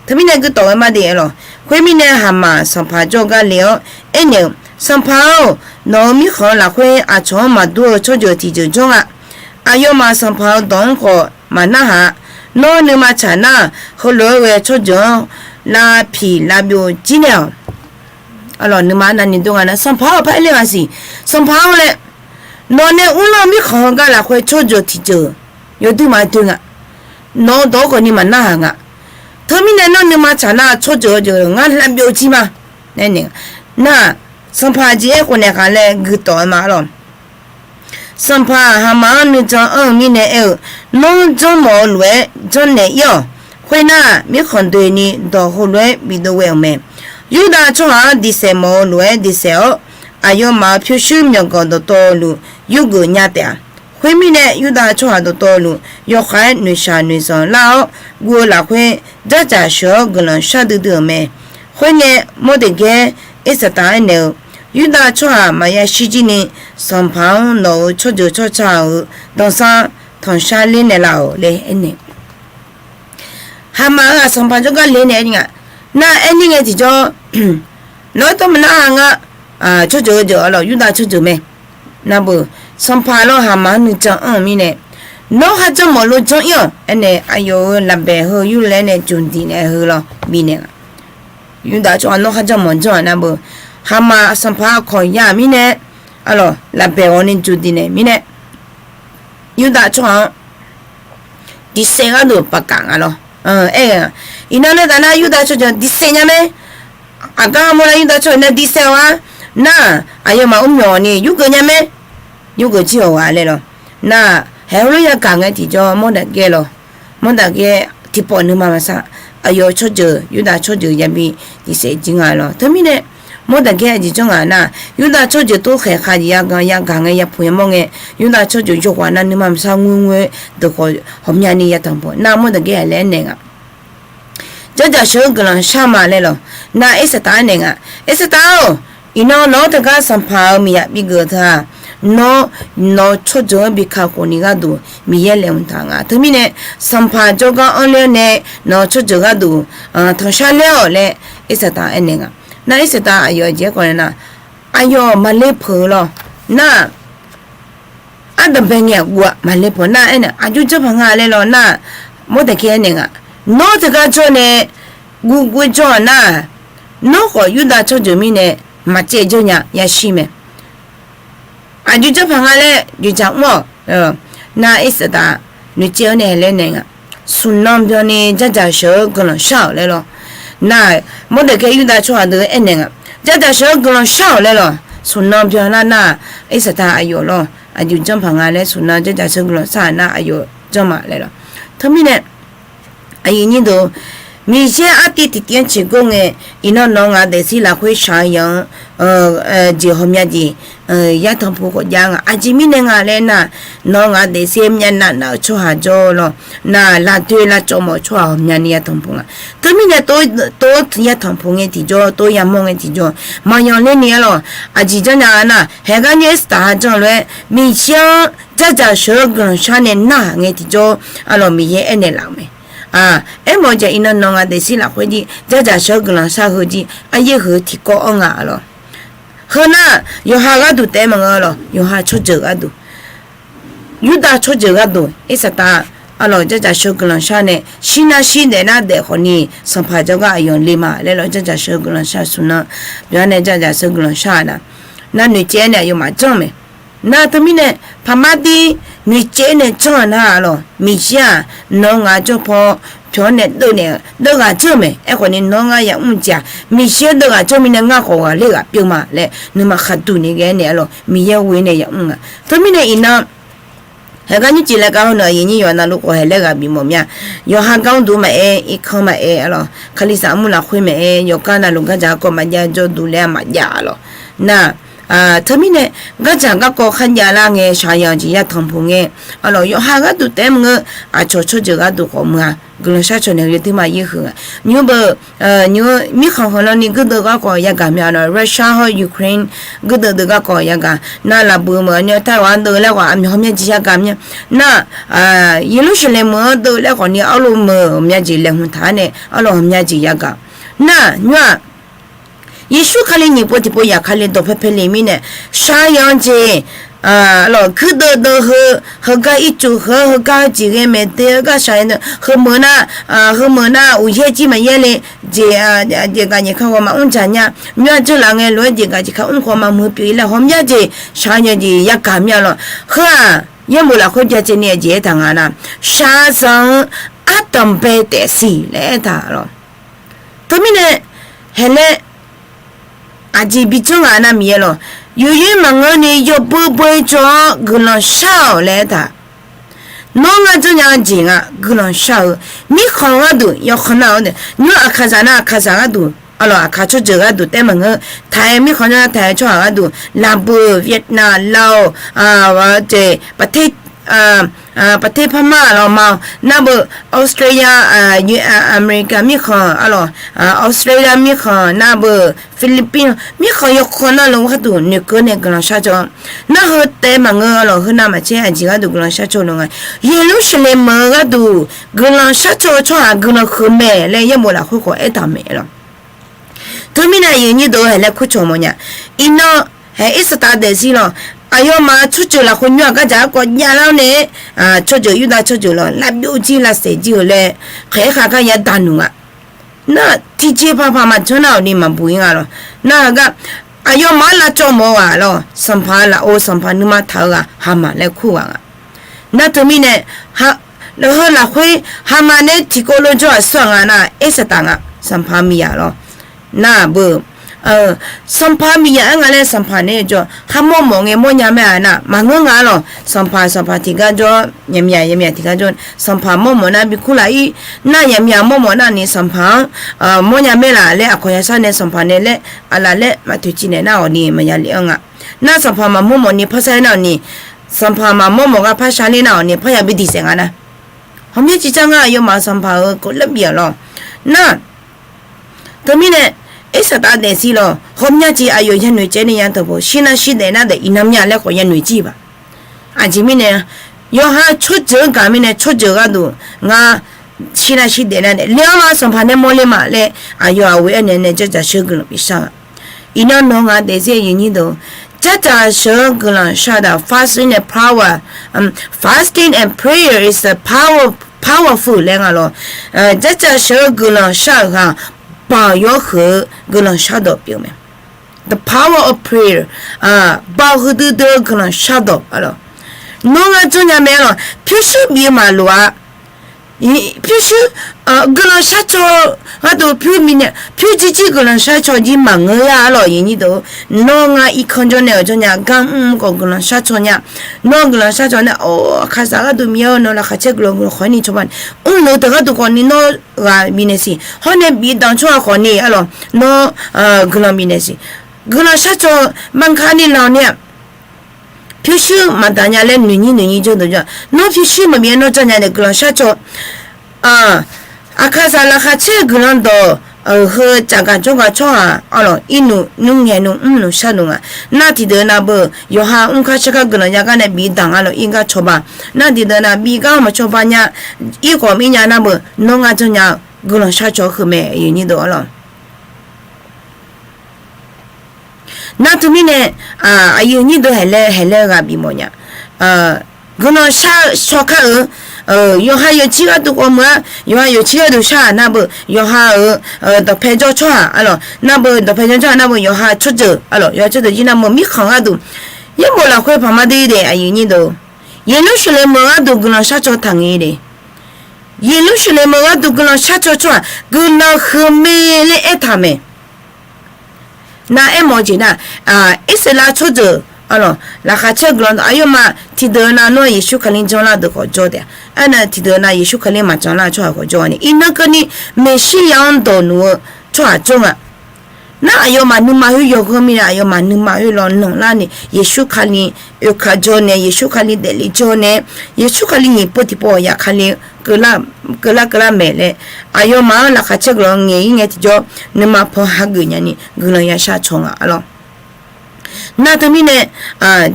Teumirnae guitawf ghae mar de arlawq. Khoermirnae Haqmaq sanqpaq jawrgar le-awr aernaeq-eu, Sanqpaq-or, nawq-euq mirkhanq-eu lafkhoer aqcawq-anr maqdur-eu tsawrjeuq tiqjeuq jawr nga. Aqyawfmaf sanqpaq-euq dawq-anr khawf maqnarhaq. Nawr nuima tsaq nar-aq, heulof-aer ghae tsawrjeuq-anr lavpiq lavbyov jir naeq-awq. Arlawq, nuima arnavni doer nga nar, Sanqpaq-or, par aer le ghaq siq. Sanqpaq-or laer, nawq nae uvlanr-eu mirkhanq heugar lafkhoer tsawrjeuq tiqjeuq yawdoer maqdoer nga. Nawq-eu dawq-anr khawf ni maqnarhaq nga. Teumirnae nawr nuima tsaq nar-aq, tsawrjeuq-eu jeuq ngar lavbyov jir ma. Nar, sanqpaq aqjeq aerkhof naeq khaq laer guitawf-aer ma arlawq. Sanqpaq Haqmaq-anr nuijan anr-eu mirnae aer-eu, Nawr janrmawf-eu lof-aer janrnaeq ir-awq. Khoernar, mirkhanq doeni dawq heulof-aer bidov ghae-euq mae. Yurdav tsawrhaq-anr diqsaef mawf-eu lof-aer diqsaef-awr, aqyawfmaf-euq pyurshuir myawqganq dawqtawvluf yurgeuf nya taef-a. Khoermirnae, Yurdav tsawrhaq dawqtawvluf yawkhav-aer noeqshaq noeqzanq lar-awr guv-eu lafkhoer, dzardzaq sheuq-awr guiqlanq shar duidui-euq mae. Khoerngae, Mawrdaqgaer Irsaqdaq aernaeq-eu, Yurdav tsawrhaq maqya shirjir ni, sanqpaq-anr nawq-euq tsawrjeuq tsawrca-euq danqsar tanqshar ler naeqlaf-awq laer aernaeq. Haqmaq-euq aqsanqpaq jawrgar le naeq aer nga. Nar aerni ngae tiqjawr, nawr tawr maqnar-a nga, tsawrjeuq-eu jeuq arlawq Yurdav tsawrjeuq mae. Navbeuq, sanqpaq lawr Haqmaq-anr nuijan anr-eu mirnae, Nawr kharjan mawf lof janr ir-awq aernaeq, aqyawf-euq lafbaeq heu yurlaer nae jmq diq naeq heu lawr bifnaeq nga. Yurdav tsawrhaq nawr kharjan mawf janr-aq navbeuq, Haqmaq sanqpaq kawq ya-euq mirnae, arlawq lafbaeq ghawqni jmq diq naeq mirnae, Yurdav tsawrhaq-anr diqsaef gharduq paqkaf nga lawr. Aer-eu, iqnan nae taf nar Yurdav tsawrjeuq diqsaef nya mae. Aqgar mawrlar Yurdav tsawrjeuq nae diqsaef-awq-a. Nar-aq, aqyawfmaf ur myawq ni yurgeuf nya mae. Yurgeuf jir-awq ghaq laer lawr. Nar-aq, haeq heulof yagaq ngae tiqjawr Mawrdaqgaer lawr. Mawrdaqgaer tiqpawf nuima maqsar, aqyawf tsawrjeuq Yurdav tsawrjeuq yabi diqsaef jir nga lawr. Teumirnae, Mawrdaqgaer aqjeq janr nga nar, Yurdav tsawrjeuq tov khaeq khav jeq yagan yagaq ngae yapuq yamawr ngae, Yurdav tsawrjeuq yawqghaq nar nuima maqsar ngoerngoer deuq khawf ghawqmyani yatanq puq nar Mawrdaqgaer aqlaer aernaeq nga. Dzardzaq sheuq-eu guiqlanq shar ma laer lawq. Nar Irsaqdaq aernaeq nga. Irsaqdaq-or, iqnan nawq-anr teugar sanqpaq-euq miqyaq bigeuf-eu teu-aq, nawr nawq-eu tsawrjeuq-anr bi kakhof ni gharduq Miqyaer laeqhmq taq nga. Teumirnae, sanqpaq jawrgar anr ler-awr nae nawq-eu tsawrjeuq gharduq tanqshar ler-awq laer Irsaqdaq aernaeq nga. Nar Irsaqdaq aqyawf jeq aerkhawf nae nar, aqyawf maqle peuq-eu lawr. Nar-aq, ardanqbae ngae aqguv-aq maqle peuq nar aernaeq, aqjox janrpaq nga laer lawr nar, Mawrdaqgaer aernaeq nga. Nawr teugar jawr nae guvguv jawr-aq nar, nawr khawf Yurdav tsawrjeuq mirnae maqcaev jawr nya yashir mae. Aqjox janrpaq nga laer joeqdzaq mr-awq. Nar Irsaqdaq noeqcaev-awr nae laer naeq nga. Smq nan byanni dzardzaq sheuq-eu guiqlanq shar-awq laer lawr. Nar, Mawrdaqgaer Yurdav tsawrhaq deuq aernaeq nga. Dzardzaq sheuq-eu guiqlanq shar-awq laer lawr. Smq nan byan lar nar, Irsaqdaq aqyawf lawr, aqjox janrpaq nga laer smq nan dzardzaq sheuq-eu guiqlanq shar-aq nar aqyawf janrma laer lawr. Teumirnae, aqyuif nyir deuq, Miqyaer artiv tiqtiv-anr ciqgor ngae, iqnan nawq-eu ngaq daefzir lafkhoer shaq-eu yaq-anr jeq ghawqmya jeq yatanq puq khawf jav nga. Aqjeq mirnae nga laer nar, nawq-eu ngaq daefzir myavnav nav-eu tsawrhaq jawr lawr. Nar, lavdoer lavcawv mawf-eu tsawrhaq ghawqmyani yatanq puq nga. Teumirnae tov yatanq puq ngae tiqjawr, tov yamawr ngae tiqjawr, maqyanq lerni arlawq. Aqjeq janrnya-a nar, haeqgar nyir Irsaqdaq ha janr-eu lof-aer Miqyaer-anr dzardzaq sheuq-eu guiqlanq shar nae narhaq ngae tiqjawr, arlawq Miqyaer aernaeq laf-euq mae. Aermawf-eu jeq iqnan nawq-eu ngaq daefzir lafkhoer jir dzardzaq sheuq-eu guiqlanq shar heu jir aryaer heu tiqkawv-anr nga arlawq. Heu nar, yawqha gharduq taef maqngeur lawq, yawqha tsawrjeuq gharduq, Yurdav tsawrjeuq gharduq Irsaqdaq arlawq dzardzaq sheuq-eu guiqlanq shar nae shirnar shir daefnar daef khawfni sanqpaq jawrgar aqyawf le ma laer lawr dzardzaq sheuq-eu guiqlanq shar smq nan byan nae dzardzaq sheuq-eu guiqlanq shar-aq nar, nar noeqcaev-aer nae aqyawfmaf janr mae. Nar teumirnae, paqmar dir noeqcaev nae janr-eu nar-aq lawq, Miqyaer-aq nawq-eu ngaq jawr paw pyawq-anr nae deuvnaeq-eu deuvghaq janr-eu mae. Aerkhawf ni nawq-anr ngar yamr-eu jeq-aq, Miqyaer deuvghaq janr mirnae ngar khawf ghaqler ghaq pyeuf ma laer nuima khaqduq ni ghae-aer naeq-aer lawq, Miqyaer ghoe nae yamr nga. Teumirnae iqnan, haeqgar nymrcif laer gar hawr-eu aqyuif nyir yawqha navluf khawf haeq laer ghaq bif mawf mya. Yawqha gar mr duq maqaer, irkanr maqaer-a lawq, kalizaq armur lafkhoer maqaer, yawqgar navluf gardzaq garkawv maqjav jawrduq laer maqjav-a lawq. Nar, teumirnae, gardzaq garkawv kharjav lar ngae, shaqyanq jeq yatanq puq ngae, a lawq, yawqha gharduq taef-aer maqngeur, aqcawq tsawrjeuq gharduq khawf muiq-a. Guiqlanq sharcaw naeq-eu yawduir maqyir huiq-a. Nymr beu, nymr mirkhanq khanqlanr ni guirdeuv garkawv yagaq mya lawq, Russia hawr Ukraine guirdeuv deuv garkawv yagaq. Nar lafbuiq meuq-eu ni taev ghaq-anr deuv laer khawf aqmyawq ghawqmya jeq yagaq mya. Nar, Yeqlursaqlaeq meuq-anr deuv laer khawf ni arlov meuq ghawqmya jeq laeqhmq taq-aer nae arlov ghawqmya jeq yagaq. Nar nymr-aq, Yeqsur Kali nyiq pov tiqpov zafkale dawqpae pae le mirnae, shaqyanq jeq, lawq, guirdeuv deuv heu, heugar ircuf heu, heugar jeq ghae maeq de-eu gar shaqyanq deuv, heumeuq nar, heumeuq nar uqyaer jir maqyaer le, jeq, jeq gaq nyiq ka ghawq maqmr dzaq nya, nymr-aq dzeurlaf ngae lof-aer jeq gaq jeq ka mr khawf maqmuiq pyeuf-ir laer ghawqmya jeq shaqyanq jeq yagaq mya lawq. Heu-aq, yaerbof lafkhoer byacaevni aqjeq aertaq nga nar, shaqzanq-anr ardanqbae taef siq laer aertaq lawq. Teumirnae, haeq laer aqjeq bijanr nga nar Miqyaer lawq, yawqyoer maqngeur ni yawbui bui jawr-awr guiqlanq shar-awq laer aertaq. Nawr ngar janrnya-eu jeq nga guiqlanq shar-eu, mirkhanq gharduq yawkhanq nar-awr nae, nymr aqkaqzaq nar aqkaqzaq gharduq, arlawq, aqkaq tsawrjeuq gharduq taef maqngeur, taq-aer mirkhanq jawr nar taq-aer tsawrhaq gharduq, lafbuiq, Vietnam, Laos, jeq, paqter parmar lawq ma-awq, nar beu Australia, America mirkhanq, arlawq, Australia mirkhanq, nar beu Philippines mirkhanq yawkhanq nar lof gharduq noeqkeuv nae guiqlanq shar jawr. Nar heu taef maqngeur, arlawq, heu navmaqtser aqjeq gharduq guiqlanq shar jawr-eu nga. Yeqlursaqlaeq meuq-eu gharduq guiqlanq shar jawr-eu tsawrhaq guiqlanq huiq mae laer yaerbof lafkhoer khawf aertaq mae lawq. Teumirnae aqyuif nyir deuq haeq laer kurcawq mawfnya. Iqnan, haeq irsaqtav daefzir lawq, aqyawfmaf tsawrjeuq lafkhoer nymr-aq gardzaq garkawv javlar-awr nae, tsawrjeuq Yurdav tsawrjeuq lawq, lavbyov jir lavsaef jir-eu laer, khaeq-aer khaeq gar yadaq nuq nga. Nar tiqjeqpaq paq maqjanr nar-awq ni maqbuq-ir nga lawq. Nar heugar aqyawfmaf-anr lavcawv mawf-eu ghaq lawq, sanqpaq lafov sanqpaq nuima taq-eu ghaq Haqmaq laer kur ghaq nga. Nar teumirnae, heu lafkhoer Haqmaq nae tiqkawv lof jawr-aq aqsur-aq nga nar, irsaqtav nga, sanqpaq miqyaq lawq. Nar beu, sanqpaq miqyaq-aer nga laer sanqpaq nae jawr kharmawr mawf ngae mawrnya mae-a nar, maqngeur nga lawq. Sanqpaq sanqpaq tiqgar jawr, yaqmyaq yaqmyaq tiqgar jawr, sanqpaq mawrmawf nar bikur laf-ir. Nar yaqmyaq mawrmawf nar ni sanqpaq-anr mawrnya mae laf laer aqkawq yashar nae sanqpaq nae laer, aqlaf laer maqtoeqciv naeq nar-awq ni maqya le-anr nga. Nar sanqpaq maqmawr mawf ni parshar ler nar-awq ni, sanqpaq maqmawr mawf gar parshar ler nar-awq ni parya bi diqsaef nga nar. Hawqmya ciqcar ngar aqyawfmaf sanqpaq-euq kawvlar bif-aq lawq. Nar teumirnae, irsaqtav daefzir lawq, hawqmya jeq aqyawf yanoeq caev ni ya teuq pov shirnar shirdaef nar daef iqnan mya laer khawf yanoeq jir baq. Aqjeq mirnae, yawqha tsawrjeuq-anr gaq mirnae tsawrjeuq gharduq ngar shirnar shirdaef nar daef le-awr ma sanqpaq nae mawrle ma laer aqyawf-aq ghoe-aer naeq nae dzardzaq sheuq-eu guiqlanq bishar-a. Iqnan nawq ngaq daefzir aqyuif nyir deuq, dzardzaq sheuq-eu guiqlanq shar daq, fasting and power, fasting and prayer is a power, powerful laer nga lawq. Dzardzaq sheuq-eu guiqlanq shar-euq ghaq, baoq yawr huiq-eu guiqlanq shardawq pyeuf mae. The power of prayer, baoq huiqdui dui-eu guiqlanq shardawq-a lawq. Nawr ngar janrnya mae-a lawq, pyurshuir bif-eu maqloq-a. Pyurshuir, guiqlanq sharcaw gharduq pyur bifnaeq, pyur jirjir guiqlanq sharcaw jir maqngeur-a lawq. Aqyuif nyir deuq, nawr ngar irkanr jawrnae-euq janrnya gar mr khawf guiqlanq sharcaw nya. Nawr guiqlanq sharcaw nar, or, aqkaqzaq gharduq Miqyaer-eu nawq laqkhaq caer guiqlanq guiqlanq khawf-aer ni cawba. Mrluf teughaq duq khawf ni nawr ghaq bifnaeq siq, hawr nae bif danq tsawrhaq khawf ni-a lawq, nawr guiqlanq bifnaeq siq. Guiqlanq sharcaw-eu manka ni lawq ni-aq, pyurshuir maqdaq nya laer noeqnyir noeqnyir jawr deuq jawr-a. Nawr pyurshuir maqbif-aer nawr janrnya nae guiqlanq sharcaw aqkaqzaq laqkhaq caer-eu guiqlanq dawq, heu tsafgaq jawrgaq tsawrhaq-a lawq, irnmr nymr ngaeq nmr mrluf sharluf nga. Nar tiqdeuq nav beu, yawqha mrkar sharkar guiqlanq yagar nae bif danq-a lawq, ir gar cawba. Nar tiqdeuq nav bif gar maqcawba nya, ir khawf mir nya nar beu, nawr ngar janrnya-eu guiqlanq sharcaw heu mae, aqyuif nyir deuq-a lawq. Nar teumirnae, aqyuif nyir deuq haeq laer haeq laer ghaq bif mawfnya. Guiqlanq shar-eu shawkar-euq, yawqha yawqjir gharduq khawf meuq-a, yawqha yawqjir gharduq shar-aq nar beu, yawqha-euq dawqpae jawr tsawrhaq-a lawq, nar beu dawqpae jawr tsawrhaq nar beu, yawqha tsawrjeuq-a lawq, yawqha tsawrjeuq jir nar beu mirkhanq gharduq, Yaerbof lafkhoer paqmar dir de aqyuif nyir deuq, Yeqlursaqlaeq meuq gharduq guiqlanq shar caw taq ngae de. Yeqlursaqlaeq meuq gharduq guiqlanq shar caw tsawrhaq guiqlanq huiqma laer aertaq mae. Nar aermawf-eu jeq nar, Irsaqleqlav tsawrjeuq, arlawq, laqkhaq caer guiqlanq dawq aqyawfmaf tiqdeuq nav nawr Yeqsur Kali janlar deuq khawf jawr taef-a. Aernar tiqdeuq nav Yeqsur Kali maqjan lar-eu tsawrhaq khawf jawr-a ni, iqnan keuvni Meqsirya-anr dawqnuf-eu tsawrhaq jawr nga. Nar aqyawfmaf nuima khoer yawghanr mirnae aqyawfmaf nuima khoer lawnanq larni Yeqsur Kali oekaq jawr nae, Yeqsur Kali daefle jawr nae, Yeqsur Kali nyiq pov tiqpov ghawqya Kali keuvlar keuvlar mae laer, aqyawfmaf-anr laqkhaq caer guiqlanq ngaeq-ir ngae tiqjawr, nuima paw hageuf nyani guiqlanq yashar caw nga, arlawq. Nar teumirnae,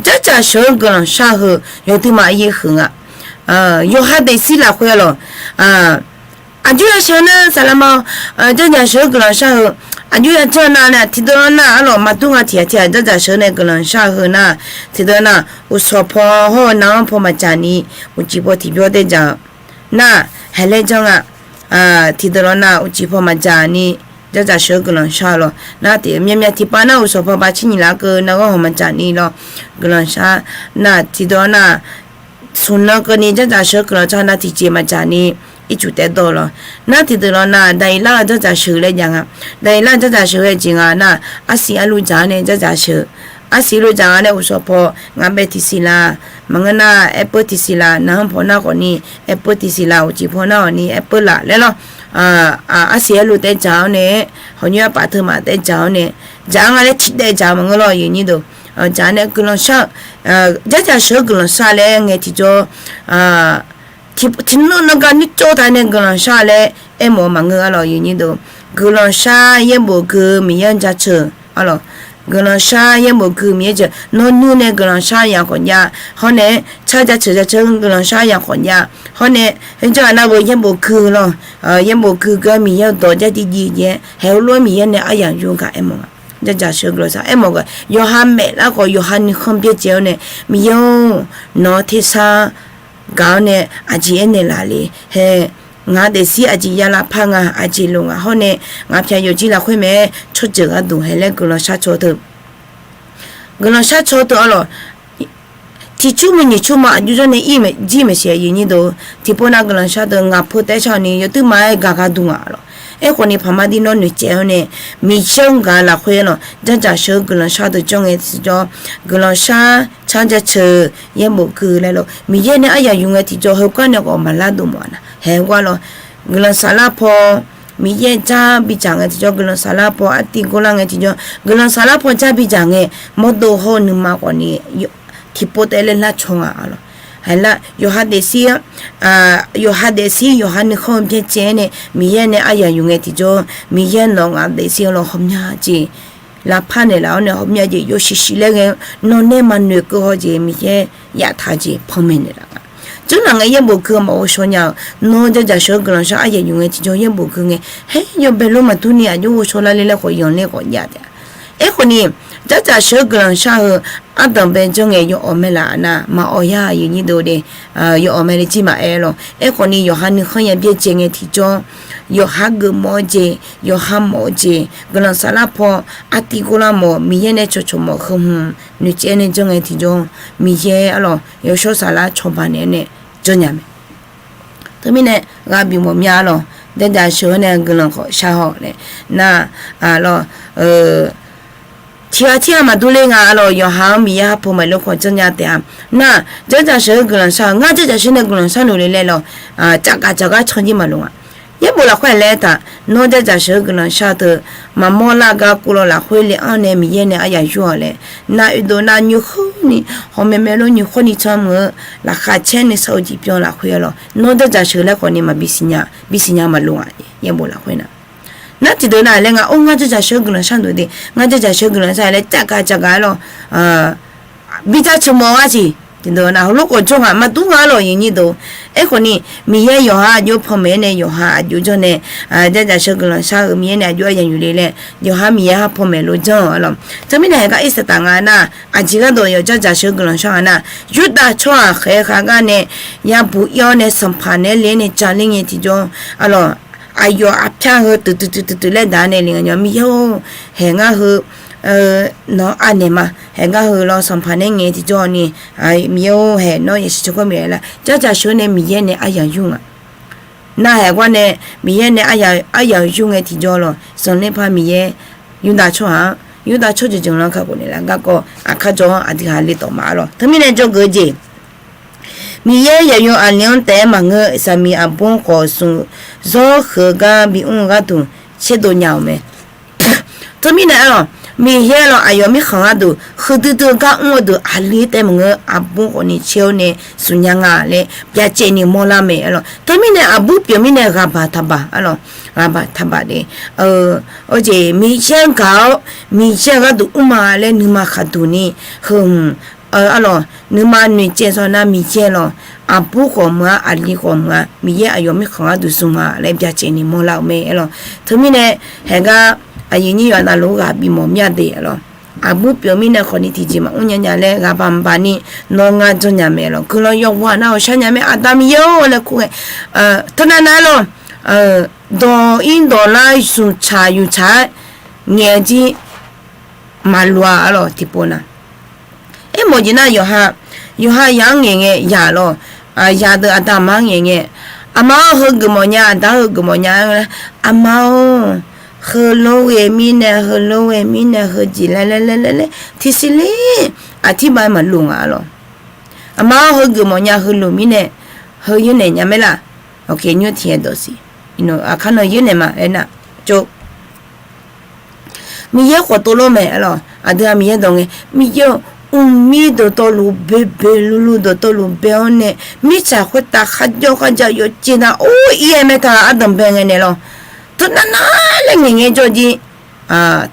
dzardzaq sheuq-eu guiqlanq shar heu yawduimaf yaer huiq nga. Yawqha daefzir lafkhoer, arlawq, aqjox yasheuq nar saqlaqma, dzardzaq sheuq-eu guiqlanq shar heu aqjox yajanr nar nae tiqdeuq lar nar, arlawq, maqdur nga tiq ghaq tiq ghaq dzardzaq sheuq nae guiqlanq shar heu nar, tiqdeuq nar uqsawq paw hawr-eu nav-anr paw maqdzaq ni, uqcif paw tiqbyawr daer dzaq-eu nar, haiq laer janr nga. Tiqdeuq lar nar uqcif paw maqdzaq ni, dzardzaq sheuq-eu guiqlanq shar-eu lawq. Nar tiq myavmyav tiqpav nar uqsawq paw ba tser nyiq lar keuv nav ghanr hawq maqdzaq ni lawr, guiqlanq shar. Nar tiqdeuq nar smq nan keuvni dzardzaq sheuq-eu guiqlanq shar nar tiqjeq maqdzaq ni, ircuf taef dawr lawr. Nar tiqdeuq lar nar daqyeq lar-eu dzardzaq sheuq laer jav nga. Daqyeq lar-eu dzardzaq sheuq-aer jeq nga nar, arsiq arlu dzaq-awr nae dzardzaq sheuq. Arsiq arlu dzaq nga nae uqsawq paw ngaq bae tiqsiq laf, maqngeur nar aerpeur tiqsiq laf, nav-anr paw nar khawfni aerpeur tiqsiq laf, uqcif paw nar khawfni aerpeur laf laer lawr. Arsiq arlu taef dzaq-awr nae, hawq nymr arpaf teu maf taef dzaq-awr nae, dzaq-a nga laer tiqdaev dzaq maqngeur lawr, aqyuif nyir deuq. Dzaq-a nae guiqlanq shar-eu, dzardzaq sheuq-eu guiqlanq shar laer ngae tiqjawr, tiqnan nan gar nuir tsov taq nae guiqlanq shar laer aermawf-eu maqngeur, arlawq, aqyuif nyir deuq. Guiqlanq shar yaerbof gui Miqyaer-anr jaceuq, arlawq. Guiqlanq shar yaerbof gui Miqyaer jaceuq, nawr nuir nae guiqlanq shar yaq khawf jav, hawr nae car jaceuq jaceuq guiqlanq shar yaq khawf jav, hawr nae heujanr aqnav beu yaerbof gui lawr. Yaerbof gui gui-awr Miqyaer-eu dawq jar tiv jiv jae-aer, haeq-eu lof-aer Miqyaer nae aryaq yur gaq aermawf nga. Dzardzaq sheuq-eu guiqlanq shar aermawf gaq, yawqha maeq lar khawf yawqha nuikhanr byaerdzae-awr nae, Miqyaer-or, nawq-anr tersar gaq-awr nae aqjeq aernaeq laf le hae. Ngaq daefzir aqjeq ya lavpar nga, aqjeq loq nga hawr nae, ngaq pyaq yawqjir lafkhoer mae-aer tsawrjeuq gharduq hae laer guiqlanq shar caw teu. Guiqlanq shar caw teu, arlawq. Tiqcur muiq nyiq cur ma aqjox jawr nae ir jir maeqshi aqyuif nyir deuq. Tiqpov nav guiqlanq shar deuq ngaq peu taef-aer shar-awq ni yawduimaf-aer gaq gharduq nga, arlawq. Aerkhawf ni paqmar dir nawr noeqtsaev-awr nae, Miqyaer-anr gaq lafkhoer, arlawq, dzardzaq sheuq-eu guiqlanq shar deuq janr ngae tiqjawr, guiqlanq shar car jaceuq yaerbof gui laer lawr. Miqyaer nae aryaq yuf ngae tiqjawr heugar nae khawf maqlar dov mawf-a nar haeq gar lawr. Guiqlanq saflar paw Miqyaer jar bidzaq ngae tiqjawr, guiqlanq saflar paw artiv gorlar ngae tiqjawr, guiqlanq saflar paw jar bidzaq ngae, mawrdov hawr-eu nuima khawfni tiqpov taef laer lar caw nga, arlawq. Haeq lar yawqha daefzir, yawqha daefzir yawqha nuikhanr-eu byaerdzae-aer nae Miqyaer nae aryaq yuf ngae tiqjawr, Miqyaer nawq ngaq daefzir-anr lawr hawmya jeq lavpar naeqlaf-awr nae hawmya jeq yawshuif shuif laer ghae-eu, nawq nae maqnoeq keuv haw jeq Miqyaer yaftaq jeq panmaeq naeqlaf nga. Janrlaf ngae yaerbof gui-eu maqghov shaw nya-euq, nawr dzardzaq sheuq-eu guiqlanq shar aryaq yuf ngae tiqjawr yaerbof gui ngae, haer yawbae lor maqdur ni aqjox ghovshaw lar le laer khawf yanq ler khawf jav taef-a. Aerkhawf ni, dzardzaq sheuq-eu guiqlanq shar heu ardanq bae janr ngae yawawf mae laf nar, maqawf ya aqyuif nyir deuq de. Yawawf mae le jir maqaer lawq. Aerkhawf ni yawqha nuikhanr ya byaerdzae ngae tiqjawr, yawqha geufmawf-eu jeq, yawqha mawf-eu jeq, guiqlanq saflar paw artiv gorlar mawf, Miqyaer nae cawqcawq mawf heu hmq noeqtsaev nae janr ngae tiqjawr, Miqyaer arlawq yawshawr saflar cawba naeq-aer nae janrnya mae. Teumirnae ghaq bif mawf mya arlawq, dzardzaq sheuq-anr nae guiqlanq khawf shar haw nae nar, arlawq, tiqghaq tirghaq maqdur ler nga arlawq, yawqha-anr Miqyaer ha paw maeq lof khawf janrnya taef-a. Nar, dzardzaq sheuq-eu guiqlanq shar-eu, ngar dzardzaq sheuq nae guiqlanq shar noeq le laer lawq, cavgaq cavgar can jir maqloq nga. Yaerbof lafkhoer laer taq, nawr dzardzaq sheuq-eu guiqlanq shar-eu teu, maqmawr lar gar kuvlawv lafkhoer le-anr nae Miqyaer nae aryaq yur-awq laer, nav oedov nav nymr khoer ni, hawmaeq maeq lof nymr khoer ni can meuq-eu, laqkhaq caer nuisar-eu jeq byan lafkhoer arlawq, nawr dzardzaq sheuq laer khawf ni maqbi siqnya, bi siqnya maqloq nga. Yaerbof lafkhoer nar, nar tiqdeuq nav laer nga, or, ngar dzardzaq sheuq-eu guiqlanq shar noeq de, ngar dzardzaq sheuq-eu guiqlanq shar laer cavgaq cavgaq arlawq, bi dzar ceuq mawf-a jeq. Tiqdeuq nav heulof khawf jawr nga maqdur nga arlawq, aqyuif nyir deuq. Aerkhawf ni, Miqyaer yawqha aqjox panmaeq-aer nae yawqha aqjox janr nae, dzardzaq sheuq-eu guiqlanq shar-eu Miqyaer nae aqjox aryaq yuf le laer, yawqha Miqyaer ha paw maeq lof janr-euq arlawq. Teumirnae haeq gar irsaq taf nga nar, aqjeq gharduq yawf dzardzaq sheuq-eu guiqlanq shar nga nar, Yurdav tsawrhaq khaeq-eu khaeq gar nae, yabuq ir-awr nae sanqpaq naeq-aer le-aer nae ja ler ngae tiqjawr, arlawq, aqyawf aqpyar heu tuiq tuiq tuiq tuiq tuiq laer daq nae le nga nya, Miqyaer-or, haeq ngar heu Nawq-anr anaeq ma. Haeq gar heu lawr sanqpaq nae ngaeq tiqjawr ni, Miqyaer-or, haeq nawr yasiq tsawrganr bif-aer lar, jardzaq sheuq nae Miqyaer nae aryamq yur nga. Nar haeq gar nae Miqyaer nae aryamq yur ngae tiqjawr lawr, zanqler par Miqyaer Yurdav tsawrhaq-anr, Yurdav tsawrjeuq jeuq lan kakhof naeqlaf garkawv aqkar jawr-anr aqdui haq le tawq ma-a lawr. Teumirnae dzawgeuf-eu jeq, Miqyaer yaqyo aqli-anr taef-aer maqngeur, saqmiq aqbur khawf smq zawr huiq-eu gar bimr-eu gharduq tserdov nya-euq mae. Teumirnae-a lawq, Miqyaer lawq aqyawf mirkhanq gharduq huiqdui dui-eu gar mr-eu deuq aqli taef-aer maqngeur, aqbur khawfni tser-awr nae smq nya nga laer byacaevni mawrlar mae-a lawq. Teumirnae aqbur pyeuf mirnae ghaqbaq taqbaq-a lawq, ghaqbaq taqbaq de. Aqjeq Miqyaer-anr gaq-awr Miqyaer-euq gharduq mr ma laer nuima khaqduq ni heu hmq-a lawq, nuima noeqtsaev-awr nar Miqyaer lawq, aqbur khawf meuq-a, aqli khawf meuq-a, Miqyaer aqyawf mirkhanq gharduq smq nga laer byacaevni mawrlar-euq mae-a lawq. Teumirnae haeq gar aqyuif nyir yawqha navluf-ur ghaq bifmawf mir-a de-a lawq. Aqbur pyeuf mirnae khawfni tiqjeq maqmr nya nya laer ghaqbaq mqbaq ni nawr ngar janrnya mae lawq. Guiqlanq yawqghaq nav-awq sharnya mae, Aqda Miqyaer-or laer kur ngae, teunav nav-a lawq, dawq ir dawq lar zmqtsaq yuftsaq-aer ngaeq-eu jir maqloq-a-a lawq tiqpov na. Aermawf jeq nar yawqha, yawqha yaq-anr ngaeq ngae yaq lawq, yaq deuq aqda aqma-anr ngaeq ngae, aqma-awr heugeuf mawfnya, aqda-anr heugeuf mawfnya-aer, aqma-or, heulof ghae mirnae, heulof ghae mirnae, heujeq laer laer laer laer laer tiqsiq ler aqtirbav-aer maqloq nga-a lawq. Aqma-awr heugeuf mawfnya, heulof mirnae, heu yawrnaeq nya maer laf, nymr tiq aer dawq siq, aqkar nan yawrnaeq ma aernar, tsov Miqyaer khawf tov lor mae-a lawq. Aqdui-aq Miqyaer dawq ngae, Miqyaer-or, mqmir dawqtawvluf, boeqboeq luvluv dawqtawvluf bae-awr nae, mirtsaq khoertav kharjawr kharjav yawqjeq nar or ir-aer maertaq ardanq bae ngae naeq lawq. Teunav nar laer ngaeq ngae jawr jir,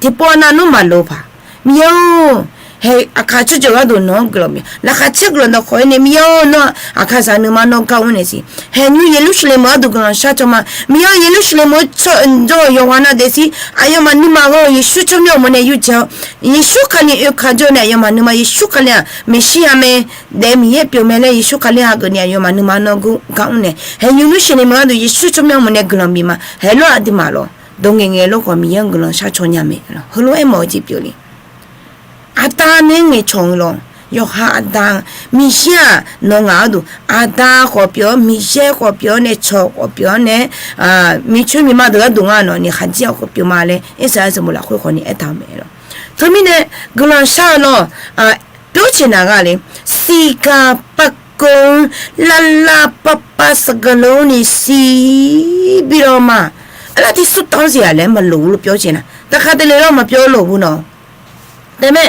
tiqpov nav nmr maqloq paq. Miqyaer-or, haeq aqkaq tsawrjeuq gharduq nawq-anr guiqlanq bif, laqkhaq caer guiqlanq dawqkawq-aer nae Miqyaer-or, nawr aqkaqzaq nuima nawr gar mr naeq siq. Haeq nymr Yeqlursaqlaeq meuq gharduq guiqlanq shar caw ma. Miqyaer-or, Yeqlursaqlaeq meuq-anr jawr-euq yawqghaq nav daefzir aqyawfmaf nuima ghawr-eu Yeqsur tsawrmyanr uqmov nae yurtsaeq-awr, Yeqsur Kali oekaq jawr nae aqyawfmaf nuima Yeqsur Kali-aq maeqshi-a mae, daef Miqyaer pyeuf mae laer Yeqsur Kali hageuf ni aqyawfmaf nuima nawr gar mr nae. Haeq Yeqlursaqlaeq meuq gharduq Yeqsur tsawrmyanr uqmov nae guiqlanq bif ma. Haeq lawr aqduimaf lawq, dawq ngaeq ngaeq lawr khawf Miqyaer-anr guiqlanq shar caw nya mae. Heulof-aer mawf-eu jeq pyeuf le. Aqda nae ngaeqcawq-eu lawq. Yawqha aqda, Miqyaer-aq nawq ngaq gharduq aqda khawf pyeuf-awr, Miqyaer khawf pyeuf-awr nae, cawq khawf pyeuf-awr nae, miqcoer miqma deuq gharduq nga nawq ni khaqdzer-awr khawf pyeuf ma laer Irsaqleqlav sanqbof lafkhoer khawf ni aertaq-eu mae lawq. Teumirnae guiqlanq shar-eu lawq, pyawr ceq naq gha le, siqgaq pavkov-anr lavlav pavpav saqgaq lor ni siq bi lawr ma. Arlav tiq surtav-anr siq-aq laer maqloq ur lo pyawr ceq naq. Taqkaq te le lawr maqpyawr loq ur nawq. Taef mae,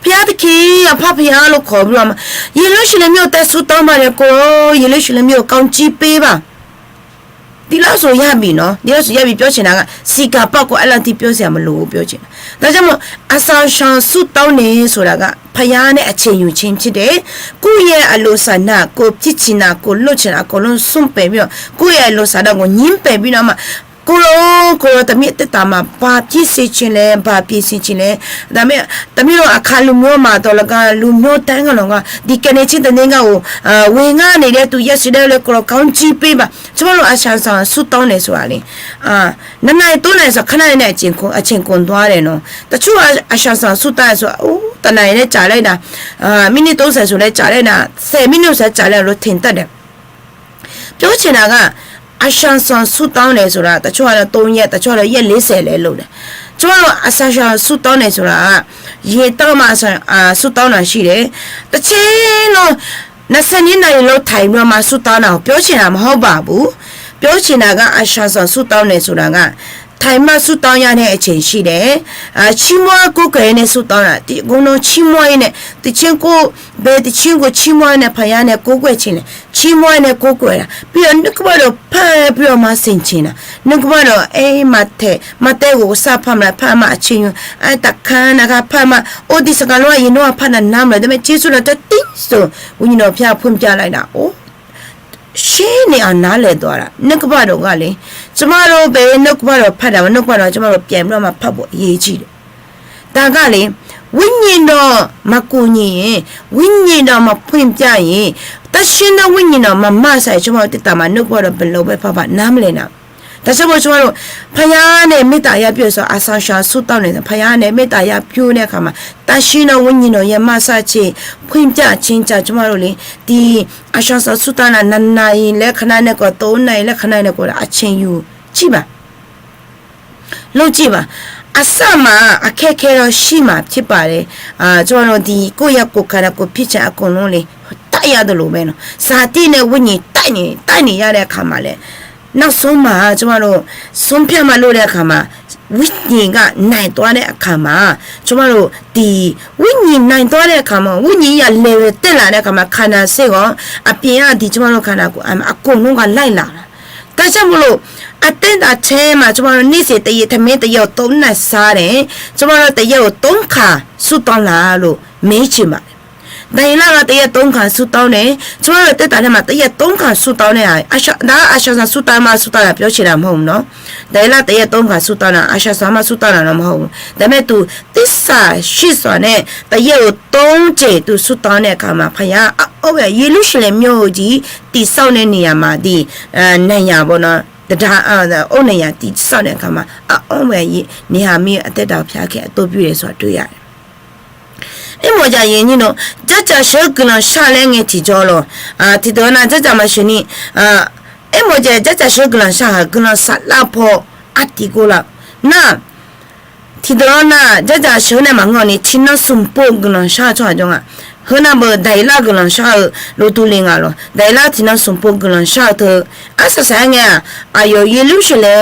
พระเยซูคริสต์ aqpar พระเยซู lof kawq bi lawr ma. Yeqlursaqlaeq mir-eu taev surtav-anr ma laer kov, Yeqlursaqlaeq mir-eu ကောင်းကြီးပေးပါ. Tiqlar soq yabif nawr, tiqlar soq yabif pyawr ceq naq gha, siqgaq pavkov arlav tiq pyawr siq-aq maqloq ur pyawr ceq naq. Daqjamawf, aqsaqsaq surtav-anr nae soq laf gha, พระเยซู nae aqceq nymq ceq mr tser de, kuryae aqloq saq naq kov, pyirciq naq kov, lorciq naq kov lor smr paeq bi-awr, kuryae aqloq saq naq gawq nyir paeq bi nawr ma. Kov lor kov lor, taqmir taef taf ma, baqpir siq ciq laer, baqpir siq ciq laer, taqmir lor aqkaq lufmyawr ma dawq laf gar, lufmyawr taef-aer nga lawq nga, diqkaev nae tser deuq nae nga-or, ghoe ngar naeq laer tuq yasiq laer laer kov lawr ကောင်းကြီးပေးပါ. ကျွန်တော်တို့ aqsaqsaq surtav-anr nae soq-aq le, navnav-iq tov nae saqkar nar nae aqceq kov dawr-a laer nawr, taqcur aqsaqsaq surtav-aer soq-aq, or taf naeq laer caf laer nar, mirnir tov saeq soq laer caf laer nar, saeq mirnir saeq caf laer lof teq tar dae Pyawr ceq naq gha, aqsaqsaq surtav-anr nae soq laf, taqcawr-a laer tov yaer, taqcawr-a laer yaer ler saeq laer lof nae, tsawrhaq-aq aqsaqsaq surtav-anr nae soq laf-aq, yaeq tav ma surtav-anr naqshi le. Taqcer nawr, naqsaeq ni naqyuif lo taiq bymr ma surtav naq-awq pyawr ceq naq ma hawr baq buf. Pyawr ceq naq gha aqsaqsaq surtav-anr nae soq laf gha, taiq ma surtav-anr ya nae aqceq shi le. Cirmawr-aer gorkeuv-aer nae surtav naq, tiqgor nawr cirmawr-ir nae, tiqcer gor, bae tiqcer gor cirmawr-aer nae paqya nae gorkeuv-aer ceq le. Cirmawr-aer nae gorkeuv-aer la, bi-awr nuikeuv bardawq par-aer bi-awr ma saeq ceq naq, nuikeuv bardawq-aer maqtaeq maqtaev ghof sar par maqlaer par ma aqceq nymr-aer taqkar naq gha par ma. Or diq saqgaq lof-aer yaeq nawr-aq par naq nar maqlaer dae mae, Jeqsur laftar tir soq, uqnyiq nawq pyar pur pyar laer naq or. Shir ni aqnar laeq dawq-a laf, nuikeuv bardawq gha le. Tsawrmawr lof bae nuikeuv bardawq par daq ma, nuikeuv bardawq tsawrmawr lof pyaeq mr-awr ma par bof yaeq ciq le. Daq gha le, ဝိညာဉ်တော် maqkuv nyiq-iq, ဝိညာဉ်တော် maqpur pyar iq, သန့်ရှင်းသော ဝိညာဉ်တော် maqmar saq-iq tsawrmawr-eu teq taf ma nuikeuv bardawq baelof bae par baq nar maqlaer naq. Taqshar bo tsawrmawr lor, parya nae မေတ္တာ yapyur-eu sawr, aqsaqshaq surtav nae parya nae မေတ္တာ yapyur nae kaqma, taqshir nawr ဝိညာဉ်တော်ရဲ့ မစခြင်း ဖွင့်ပြခြင်းကြောင့် tsawrmawr lor le, tiq, aqsaqshaq surtav nar, navnav-iq laer kaqnav nae khawf, tov nar-iq laer kaqnav nae khawf, အချိန်ယူ ciq baq လုပ်ကြည့်ပါ. Aqsar maf-aq, အခက်အခဲတော့ ရှိမှာဖြစ်ပါတယ်. Tsawrmawr lor, tiq, ကိုယ့်ရဲ့ကိုယ်ခန္ဓာ ကိုယ်ဖြစ်ခြင်းအကုန်လုံးလေ, တိုက်ရသလိုပဲနော်, zaqdir nae ဝိညာဉ် တိုက်နေ, တိုက်နေရတဲ့အခါမှာလည်း, နောက်ဆုံးမှာ ကျမတို့ ဆုံးဖြတ်မှ လုပ်တဲ့အခါမှာ ဝိညာဉ်က နိုင်သွားတဲ့အခါမှာ ကျမတို့ ဒီ ဝိညာဉ် နိုင်သွားတဲ့အခါမှာ ဝိညာဉ်ကြီးက လည်တက်လာတဲ့အခါမှာ ခန္ဓာစိတ်ကော အပြင်က ဒီ ကျမတို့ ခန္ဓာကိုယ် အကုန်လုံးက လိုက်လာတာ. ဒါကြောင့်မို့လို့ အသက်တာထဲမှာ ကျမတို့ နေ့စဉ် တစ်ရက် ထမင်းတစ်ရက်ကို သုံးနာရီစားတယ်. ကျမတို့ တစ်ရက်ကို သုံးခါ ဆုတောင်းလားလို့ မေးချင်ပါတယ်. ဒါအရင်လက တစ်ရက် သုံးခါ ဆုတောင်းတယ်. ကျမတို့ အသက်တာထဲမှာ တစ်ရက် သုံးခါ ဆုတောင်းတဲ့ဟာ ဒါ အာရှစာ ဆုတောင်းမှ ဆုတောင်းတာ ပြောချင်တာ မဟုတ်ဘူးနော်. ဒါအရင်လ တစ်ရက် သုံးခါ ဆုတောင်းတာ အာရှစာမှ ဆုတောင်းတာတော့ မဟုတ်ဘူး. ဒါပေမဲ့ သူ သစ္စာရှိစွာနဲ့ တစ်ရက်ကို သုံးကြိမ် သူ ဆုတောင်းတဲ့အခါမှာ ဘုရား အအိုးဝယ် ယေရုရှလင်မြို့ကြီး တည်ဆောက်တဲ့နေရာမှာ ဒီ နံရံပေါ့နော်, တံတား အုတ်နံရံ တည်ဆောက်တဲ့အခါမှာ အအိုးဝယ် နေဟမိ အသက်တာကို ဘုရားခင် အသို့ပြုတယ်ဆိုတာ တွေ့ရတယ်. အဲ့မော်ကြရင် ညီတို့ ကြကြရှု ကလန်ရှ လဲငယ်ထီကျော်လော်. ထီတော်နာ ကြကြမရှင်နီ. အဲ့မော်ကြ ကြကြရှု ကလန်ရှ ကလန်စလဖော် အတ္တိကိုလ နာ ထီတော်နာ ကြကြရှု နဲ့ မငေါ်နီ ထီနန်စွန်ပို ကလန်ရှ ချော့ အကြောင်းက ဟိုနာဘို ဒါအီလ ကလန်ရှ လိုတူလင်ငါလော်. ဒါအီလ ထီနန်စွန်ပို ကလန်ရှ အတၢ် အဆဆာငယ် အယော် ယေရုရှလင်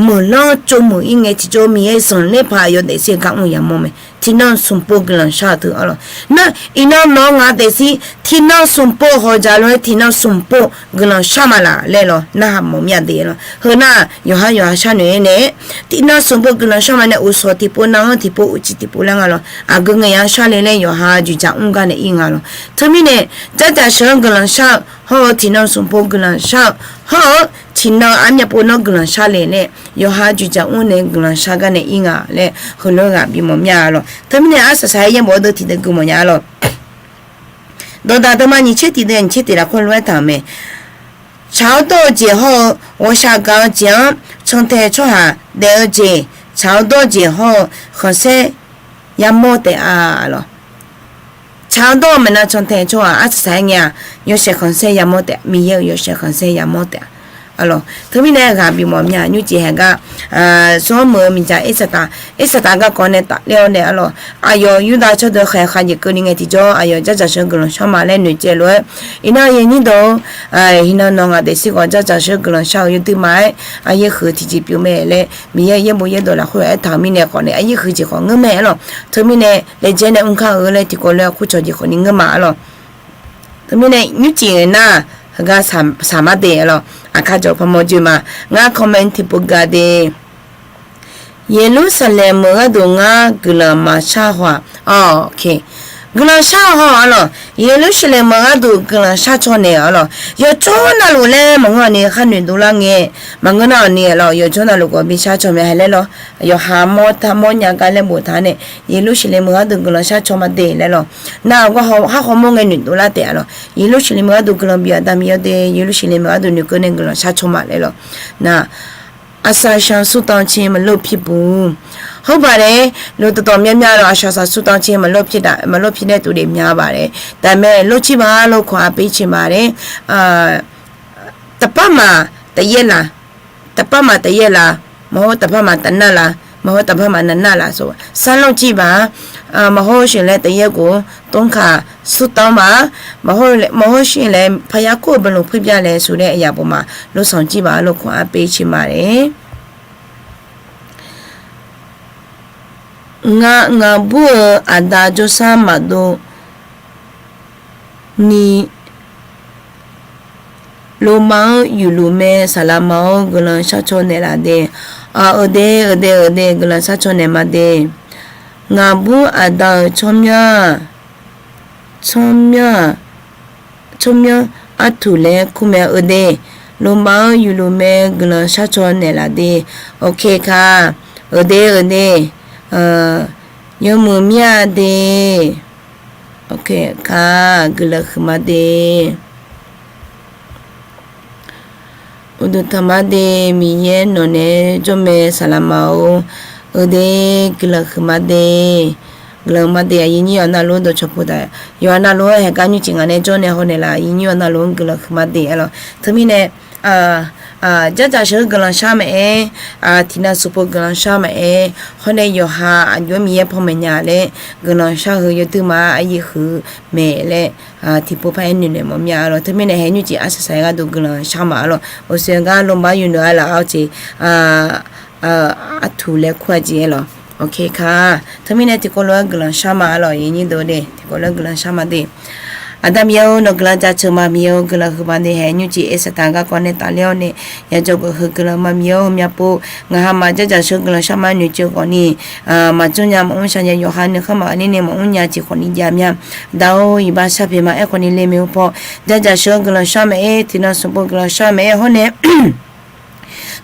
မုန်လော ကြိုမုန် အီငယ်ထီကျော် မီး ရဲ့ စွန်လက်ဖာ အယော် ဒဲးစင် ကမုန် ရမော်မဲ ထီနန်စွန်ပို ကလန်ရှ အတၢ် အလော်. နာ အီနန် နီၢ်ငါ ဒဲးစင် ထီနန်စွန်ပို ဟော် ကြာလွင် ထီနန်စွန်ပို ကလန်ရှ မလာ လဲလော်. နာ ဟ မော်မျ ဒဲး လော်. ဟိုနာ ယွၤဟ ယွၤဟ ရှ နွေ န့ၣ် ထီနန်စွန်ပို ကလန်ရှ မ နဲ့ အို စီၤ ထီပို နာ ဟ ထီပို အို ချီ ထီပို လဲ ငါလော်. အဂု ငရမ်း ရှ လဲ လဲ ယွၤဟ ယုၢ် ကြာ အုန်း က န့ၣ် အီ ငါလော်. ထၢမီ န့ၣ် ကြကြရှု ကလန်ရှ ဟော ထီနန်စွန်ပို ကလန်ရှ ဟော ထီနန် အမျ ပို နီ ကလန်ရှ လဲ လဲ ယွၤဟ ယုၢ် ကြာ အုန်း န့ၣ် ကလန်ရှ က န့ၣ် အီ ငါ လဲ ဟို လၢ ဂၤ ဘီ မော်မျ အလော်. ထၢမီ န့ၣ် အဆဆာ ယဲ မော် ဒိ ထီ တ ဂု မော် ညါ အလော်. ဒီးတၢ်တမံၤ ညီဆံတံၢ် တညီဆံတံၢ် လၢ ခွဲလွဲ တၢ် မဲာ် ခြောက်သော့ အကျယ် ဟော ဂေါ်ရှၢၣ် က ကျယ် ချောင်ထည် ချော့ ဟ ဒဲး အကျယ် ခြောက်သော့ အကျယ် ဟော ခ ဆဲ ရမော် တဲ အ လော်. ခြောက်သော့ မန ချောင်ထည် ချော့ ဟ အဆဆာ ငရမ်း ယွၤ ရှဲ ခ ဆဲ ရမော် တဲ မီး ယဲ ယွၤ ရှဲ ခ ဆဲ ရမော် တဲ အ လော်. ထၢမီ န့ၣ် ဂၤ ဘီ မော်မျ နူ ကျဲ ဟဲ က စီၤ မိ မီ ကျ အ့စတၢ် အ့စတၢ် က ကိး န့ၣ် တၢ် လဲ အ န့ၣ် အ လော်. အယော် ယူဒၤ ဆၢထၢၣ် ဃဲ ဃာ် ယ ကၢ နံၤ ငယ်ထီကျော် အယော် ကြကြရှု ကလန်ရှ မ လဲ နွေ ကျဲ လွဲ အီ နာ ယဲ ညီ ဒီး ဟိုနာ နီၢ်ငါ ဒဲးစင် ဂီၤ ကြကြရှု ကလန်ရှ ယု တ မ အယုၢ် ဃု ထီ ကျ ပျိ မဲာ် လဲ မီး ယဲ ယဲ ဘိ ယဲ ဒီး လ ခွဲ အ တၢ် မီး န့ၣ် ကိး န့ၣ် အယုၢ် ဃု ကျ ကိး ငို မဲာ် အ လော်. ထၢမီ န့ၣ် လဲ ကျဲ န့ၣ် အုန်း ခ အ လဲ ထီ ကိး လွဲ အ ခိ ချော် ကျ ကိး နံၤ ငို မ အ လော်. ထၢမီ န့ၣ် နူ ကျဲ နာ ဟ ဂၤ ဆၢ မ ဒဲး အ လော်. အခါ ကျ ဖ မော် ကျ မ ငါ comment ထီ ပို က ဒဲး ယေရုရှလင် မုၢ် ဂၤ ဒု ငါ ကလန် မ ရှ ဟော် ကလန်ရှ ဟော် အ လော်. ယေရုရှလင် မုၢ် ဂၤ ဒု ကလန်ရှ ချော့ န့ၣ် အ လော်. ယွၤ ချော့ န လူ လဲ မ ငေါ် နီ ခ နွေ ဒု လ ငဲ မ ငေါ် န အ နီ အ လော်. ယွၤ ချော့ န လူ ကိး ဘီ ရှ ချော့ မဲာ် ဟဲ လဲ လော်. ယွၤ ဟ မော် ထ မော် ည က လဲ ဘိ ထ န့ၣ် ယေရုရှလင် မုၢ် ဂၤ ဒု ကလန်ရှ ချော့ မ ဒဲး လဲ လော်. နာ ဂီၤ ဟ ဟ ဃီ မိ ငဲ နွေ ဒု လ တဲ အ လော်. ယေရုရှလင် မုၢ် ဂၤ ဒု ကလန် ဘီ အ တၢ် မီး ယဲ ဒဲး ယေရုရှလင် မုၢ် ဂၤ ဒု နွေ ကၢ န့ၣ် ကလန်ရှ ချော့ မ လဲ လော်. နာ အစာရှောင်ဆုတောင်းခြင်း မလုပ်ဖြစ်ဘူး။ ဟုတ်ပါတယ်လို့ တော်တော်များများတော့ အစာရှောင်ဆုတောင်းခြင်း မလုပ်ဖြစ်တာ၊ မလုပ်ဖြစ်တဲ့သူတွေ များပါတယ်။ ဒါပေမဲ့ လုပ်ကြည့်ပါလို့ ခွန်အားပေးချင်ပါတယ်။ အာ၊ တစ်ပတ်မှာ တစ်ရက်လား၊ တစ်ပတ်မှာ တစ်ရက်လား၊ မဟုတ် တစ်ပတ်မှာ တစ်နံၣ်လား၊ မဟုတ် တစ်ပတ်မှာ နှစ်နံၣ်လားဆို၊ စမ်းလုပ်ကြည့်ပါ။ အာ၊ မဟုတ်ရင်လည်း တစ်ရက်ကို သုံးခါ ဆုတောင်းပါ။ မဟုတ်လည်း၊ မဟုတ်ရင်လည်း ဘုရား ကိုယ့်ဘယ်လိုဖွင့်ပြလဲဆိုတဲ့အရာပေါ်မှာ လုပ်ဆောင်ကြည့်ပါလို့ ခွန်အားပေးချင်ပါတယ်။ ငါ၊ ငါဘူးအဒါ ကြိုးစားမှ ဒို့နီ လိုမန်ယူလူမဲ ဆာလာမန် ဂလန် ရှောက်ချောနယ်လာတယ်။ အာ၊ အဒဲ အဒဲ အဒဲ ဂလန် ရှောက်ချောနယ်မှာတယ်။ ငါဘူးအဒါ ချောမြ ချောမြ ချောမြ အထူလဲ ခုမဲ အဒဲ လိုမန်ယူလူမဲ ဂလန် ရှောက်ချောနယ်လာတယ်။ โอเคค่ะ အဒဲ အဒဲ အာ၊ ယမုံမြတ်တယ်။ โอเคค่ะ ဂလန် ခုမတယ်။ Uqduq taqma de, Miqyaer nawqnaeq jawr mae, saqlaq ma-or. Eudeuq guiqlanq huiqma de. Guiqlanq ma de, aqyuif nyir yawqha navluf-anr dawqcawq puq taf, yawqha navluf-anr haeqgar nymrcif ngaq nae jawr nae hawnaeq laf, aqyuif nyir yawqha navluf-anr guiqlanq huiqma de-a lawq. Teumirnae, jawrjaq sheuq-eu guiqlanq shar maqaer, tiqnan suqpov guiqlanq shar maqaer, hawr nae yawqha aqjox-aer Miqyaer panmaeq nya laer guiqlanq shar heu yawduima aryaer huiq-eu mae laer tiqpov par-aer noeqnaeq mawf mya-a lawq. Teumirnae haeq nymrcif arsaq saq-aer gharduq guiqlanq shar ma-a lawq. Oqsoeq gar lombar yuf noeq-a laf-awr jeq, artuq laer kur-a jeq-aer lawq. Oke ka. Teumirnae tiqkawv lof-aer guiqlanq shar ma-a lawq, aqyuif nyir deuq de, tiqkawv lof-aer guiqlanq shar ma de. Aqda Miqyaer-or, nawq guiqlanq jaceuq ma. Miqyaer-or, guiqlanq huiqma de. Haeq nymrcif aer saqtaq garkawv nae tafler-awr nae yajawq geuf heu guiqlanq ma. Miqyaer-or, heumyav pov ngaq ha ma jawrjaq sheuq-eu guiqlanq shar ma noeqtsuif khawfni, maqjanr nya maqmr shar nya, yawqha nuikhanr maqghae ler nae maqmr nya jeq khawfni jav mya. Da-or, iqbax sharpyaeq ma. Aerkhawfni le maeq-eu paw, jawrjaq sheuq-eu guiqlanq shar maqaer, tiqnan suqpov guiqlanq shar maqaer, hawr nae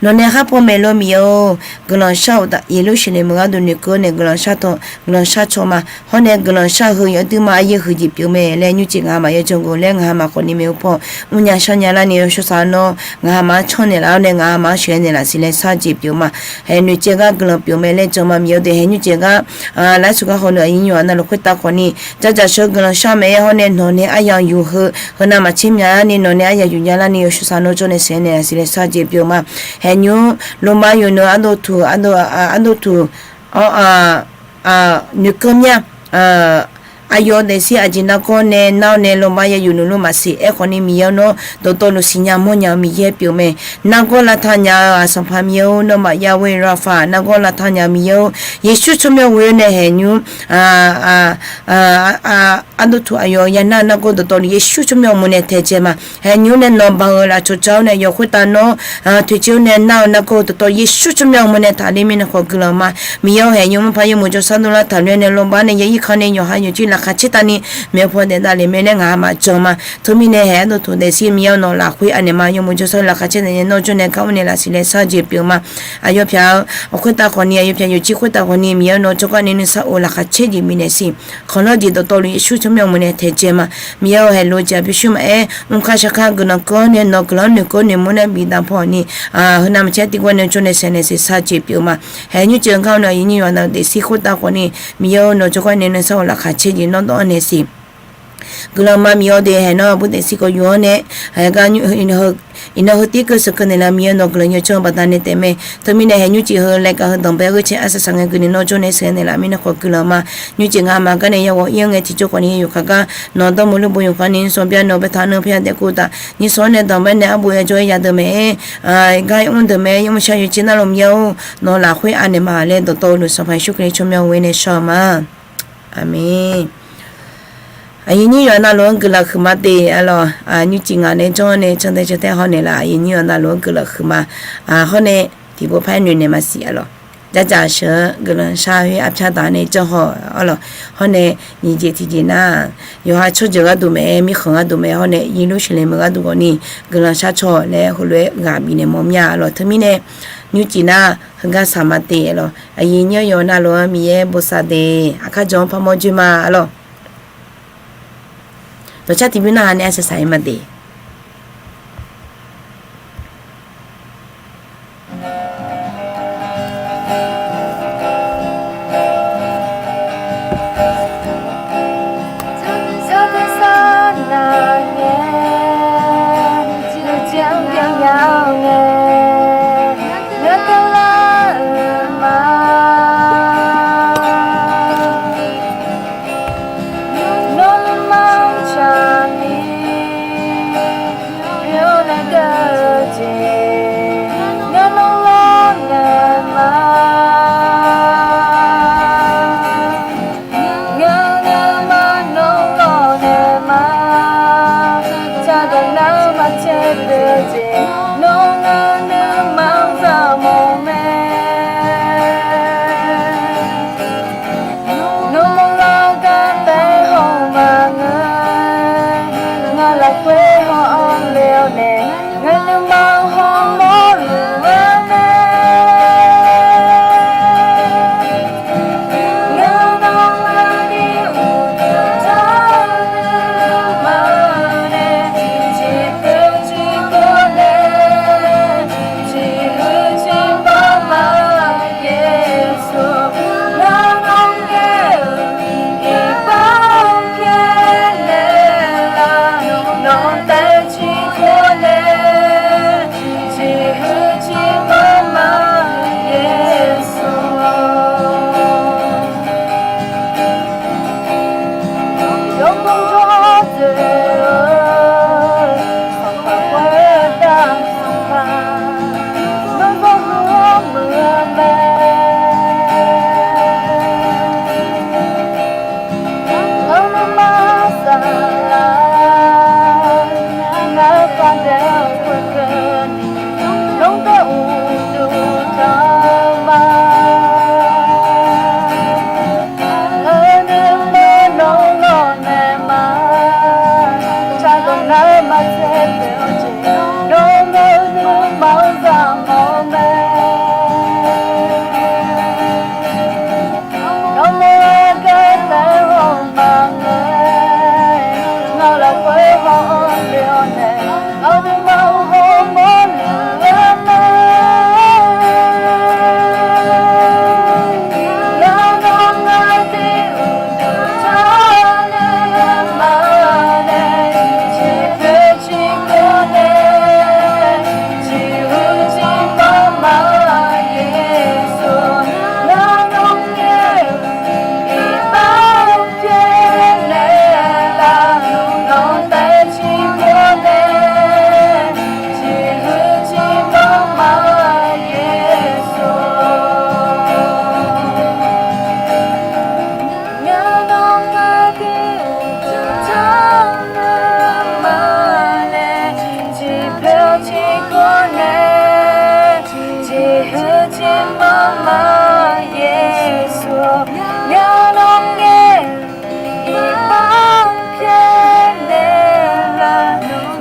nawqnae khar pov maeqlor Miqyaer-or, guiqlanq shar-euq taf, Yeqlursaqlaeq meuq gharduq noeqkeuv-awr nae guiqlanq shar taw, guiqlanq shar caw ma. Hawr nae guiqlanq shar heu yawduima aryaer huiq jeq pyeuf mae laer nymrcif ngaq ha ma yajawq geuf laer ngaq ha ma khawfni maeq-eu paw, mrnya sharnya larni yawshawr saq nawr ngaq ha ma-anr canr naeqlaf-awr nae ngaq ha ma-anr sheuqghae naeqlaf siq laer shar jeq pyeuf ma. Haeq noeqtsaev gar guiqlanq pyeuf mae laer jan ma. Miqyaer-or de, haeq nymrcif gar laer suq gar khawf nae aqyuif nyir yawqha navluf khoertav khawfni, jawrjaq sheuq-eu guiqlanq shar maqaer, hawr nae nawqnae aryamq yuf heu, heu navmaqtser mya-ar ni nawqnae aryamq yuf nya larni yawshawr saq nawr jawr nae sheuqghae naeqlaf siq laer shar jeq pyeuf ma. Haeq nymr lomar yuf noeq ardov tuq, ardov tuq-awr, noeqkeuv mya, aqyawf daefzir aqjeq nargawr nae nar-awr nae lomar ya yuf noeq lor maqsiq. Aerkhawfni Miqyaer-or, nawr dawqtawvluf siqnya mawrnya-eu Miqyaer pyeuf mae. Nargawr lavtaq nya-eu aqsanqpaq Miqyaer-or, nawmaf Yahweh Rapha, nargawr lavtaq nya-eu Miqyaer-or, Yeqsur tsawrmyanr ghoe-awr nae haeq nymr ardov tuq aqyawf yanar-eu nargawr dawqtawvluf Yeqsur tsawrmyanr uqmov nae taedzae ma. Haeq nymr nae nawq baq-euq lafcawq jar-awr nae yawq khoertav nawr toeqciv-awr nae nar-eu nargawr dawqtawvluf Yeqsur tsawrmyanr uqmov nae taqler mirnae khawf guiqlanq ma. Miqyaer-or, haeq nymr maqpar yawmuiq jawrshar dov lar taqler-awr nae lawrbaq nae yair ka nae yawqha yawqjir laqkhaq caer tavni maeqhu paw daef davlef mae laer ngaq ha ma jan ma. Teumirnae haeq ardov tuq daefzir Miqyaer-or, nawq lafkhoer anaeq ma. Yawmuiq jawrshar laqkhaq caer naeq nae nawr jawr nae gar mrnaeq laf siq laer shar jeq pyeuf ma. Aqyawf pyaq-eu khoertav khawfni, aqyawf pyaq yawqjir khoertav khawfni Miqyaer-or, nawr jawrgar nae nuisar of laqkhaq caer jeq bifnaeq siq. Khanqlanr jeq dawqtawvluf Yeqsur tsawrmyanr uqmov nae taedzae ma. Miqyaer-or, haeq lof-eu jeq aqpyershuir maqaer, mrkar shaqkar guiqlanq keuv-awr nae nawq guiqlanq-anr noeqkeuv noeqmur nae bifdaq paw ni, heu navmaqtser tiqguv nae jawr nae sheuqghae naeq siq shar jeq pyeuf ma. Haeq nymrcif-eu gar-awr nae aqyuif nyir yawqha navluf daefzir khoertav khawfni Miqyaer-or, nawq jawrgar nae nuisar of laqkhaq caer jeq nawr dawv-anr naeq siq. Guiqlanq ma. Miqyaer-or de, haeq nawr aqbur daefzir kawv yuf-awr nae, haeq gar iqnan heu tir keuv sheuqkeuv naeqlaf Miqyaer nawq guiqlanq yawdzanr-eu baqdanae taef mae. Teumirnae haeq nymrcif heu laeqkaq heu danqbae ghoer cae arsaq saq ngae guiqlanq nawr jawr nae sheuqghae naeqlaf mirnae khawf guiqlanq ma. Nymrcif ngaq ha ma gar nae yaghawq ir-awr ngae tiqjawr khawfni yawkaq gar nawq dawrmuiq lubbu yawkaq ni nymrsanq bya nawq baetaq neu paer ya daef kov taf. Nymrsanq-awr nae danqbae nae arbof ya jawr-aer yadeuq mae-aer, gar ir mr deuq mae-aer, yamr shar yawqjir nar lawq Miqyaer-or, nawq lafkhoer anaeq ma laer dawqtawvluf Sanqpaq Yeqsur Kali tsawrmyanr ghoe nae shar-eu ma. Aqmeq. Aqyuif nyir yawqha navluf-anr guiqlanq huiqma de-a lawq. Nymrcif ngaq nae janr-awr nae cantae cantae haw naeqlaf, aqyuif nyir yawqha navluf-anr guiqlanq huiqma. Hawr nae tiqpov par noeqnaeq maqsiq-a lawq. Jardzaq sheuq-eu guiqlanq shar khoer arpyar daq nae janr haw-a lawq. Hawr nae nyiq jeq tiqjeq nar, yawqha tsawrjeuq gharduq mae-aer, mirkhanq gharduq mae-aer, hawr nae Yeqlursaqlaeq meuq gharduq khawfni guiqlanq shar caw laer heulof-aer ghaq bifnaeq mawr mya-a lawq. Teumirnae nymrcif nar heugar saq ma de-a lawq. Aqyuif nyir yawqha navluf-anr Miqyaer bosav de. Aqkar jawq-anr parmawr joer ma-a lawq. Dawqcar tiqbymr narhaq nae arsaq saq-ir ma de.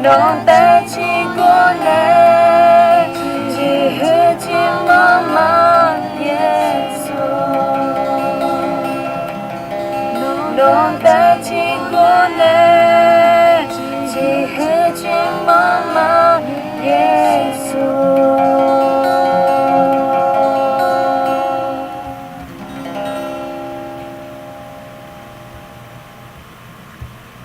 Nawq taef ciqgor nae, jeqhuiq tiqmawr ma, Yeqsur. Nawq taef ciqgor nae,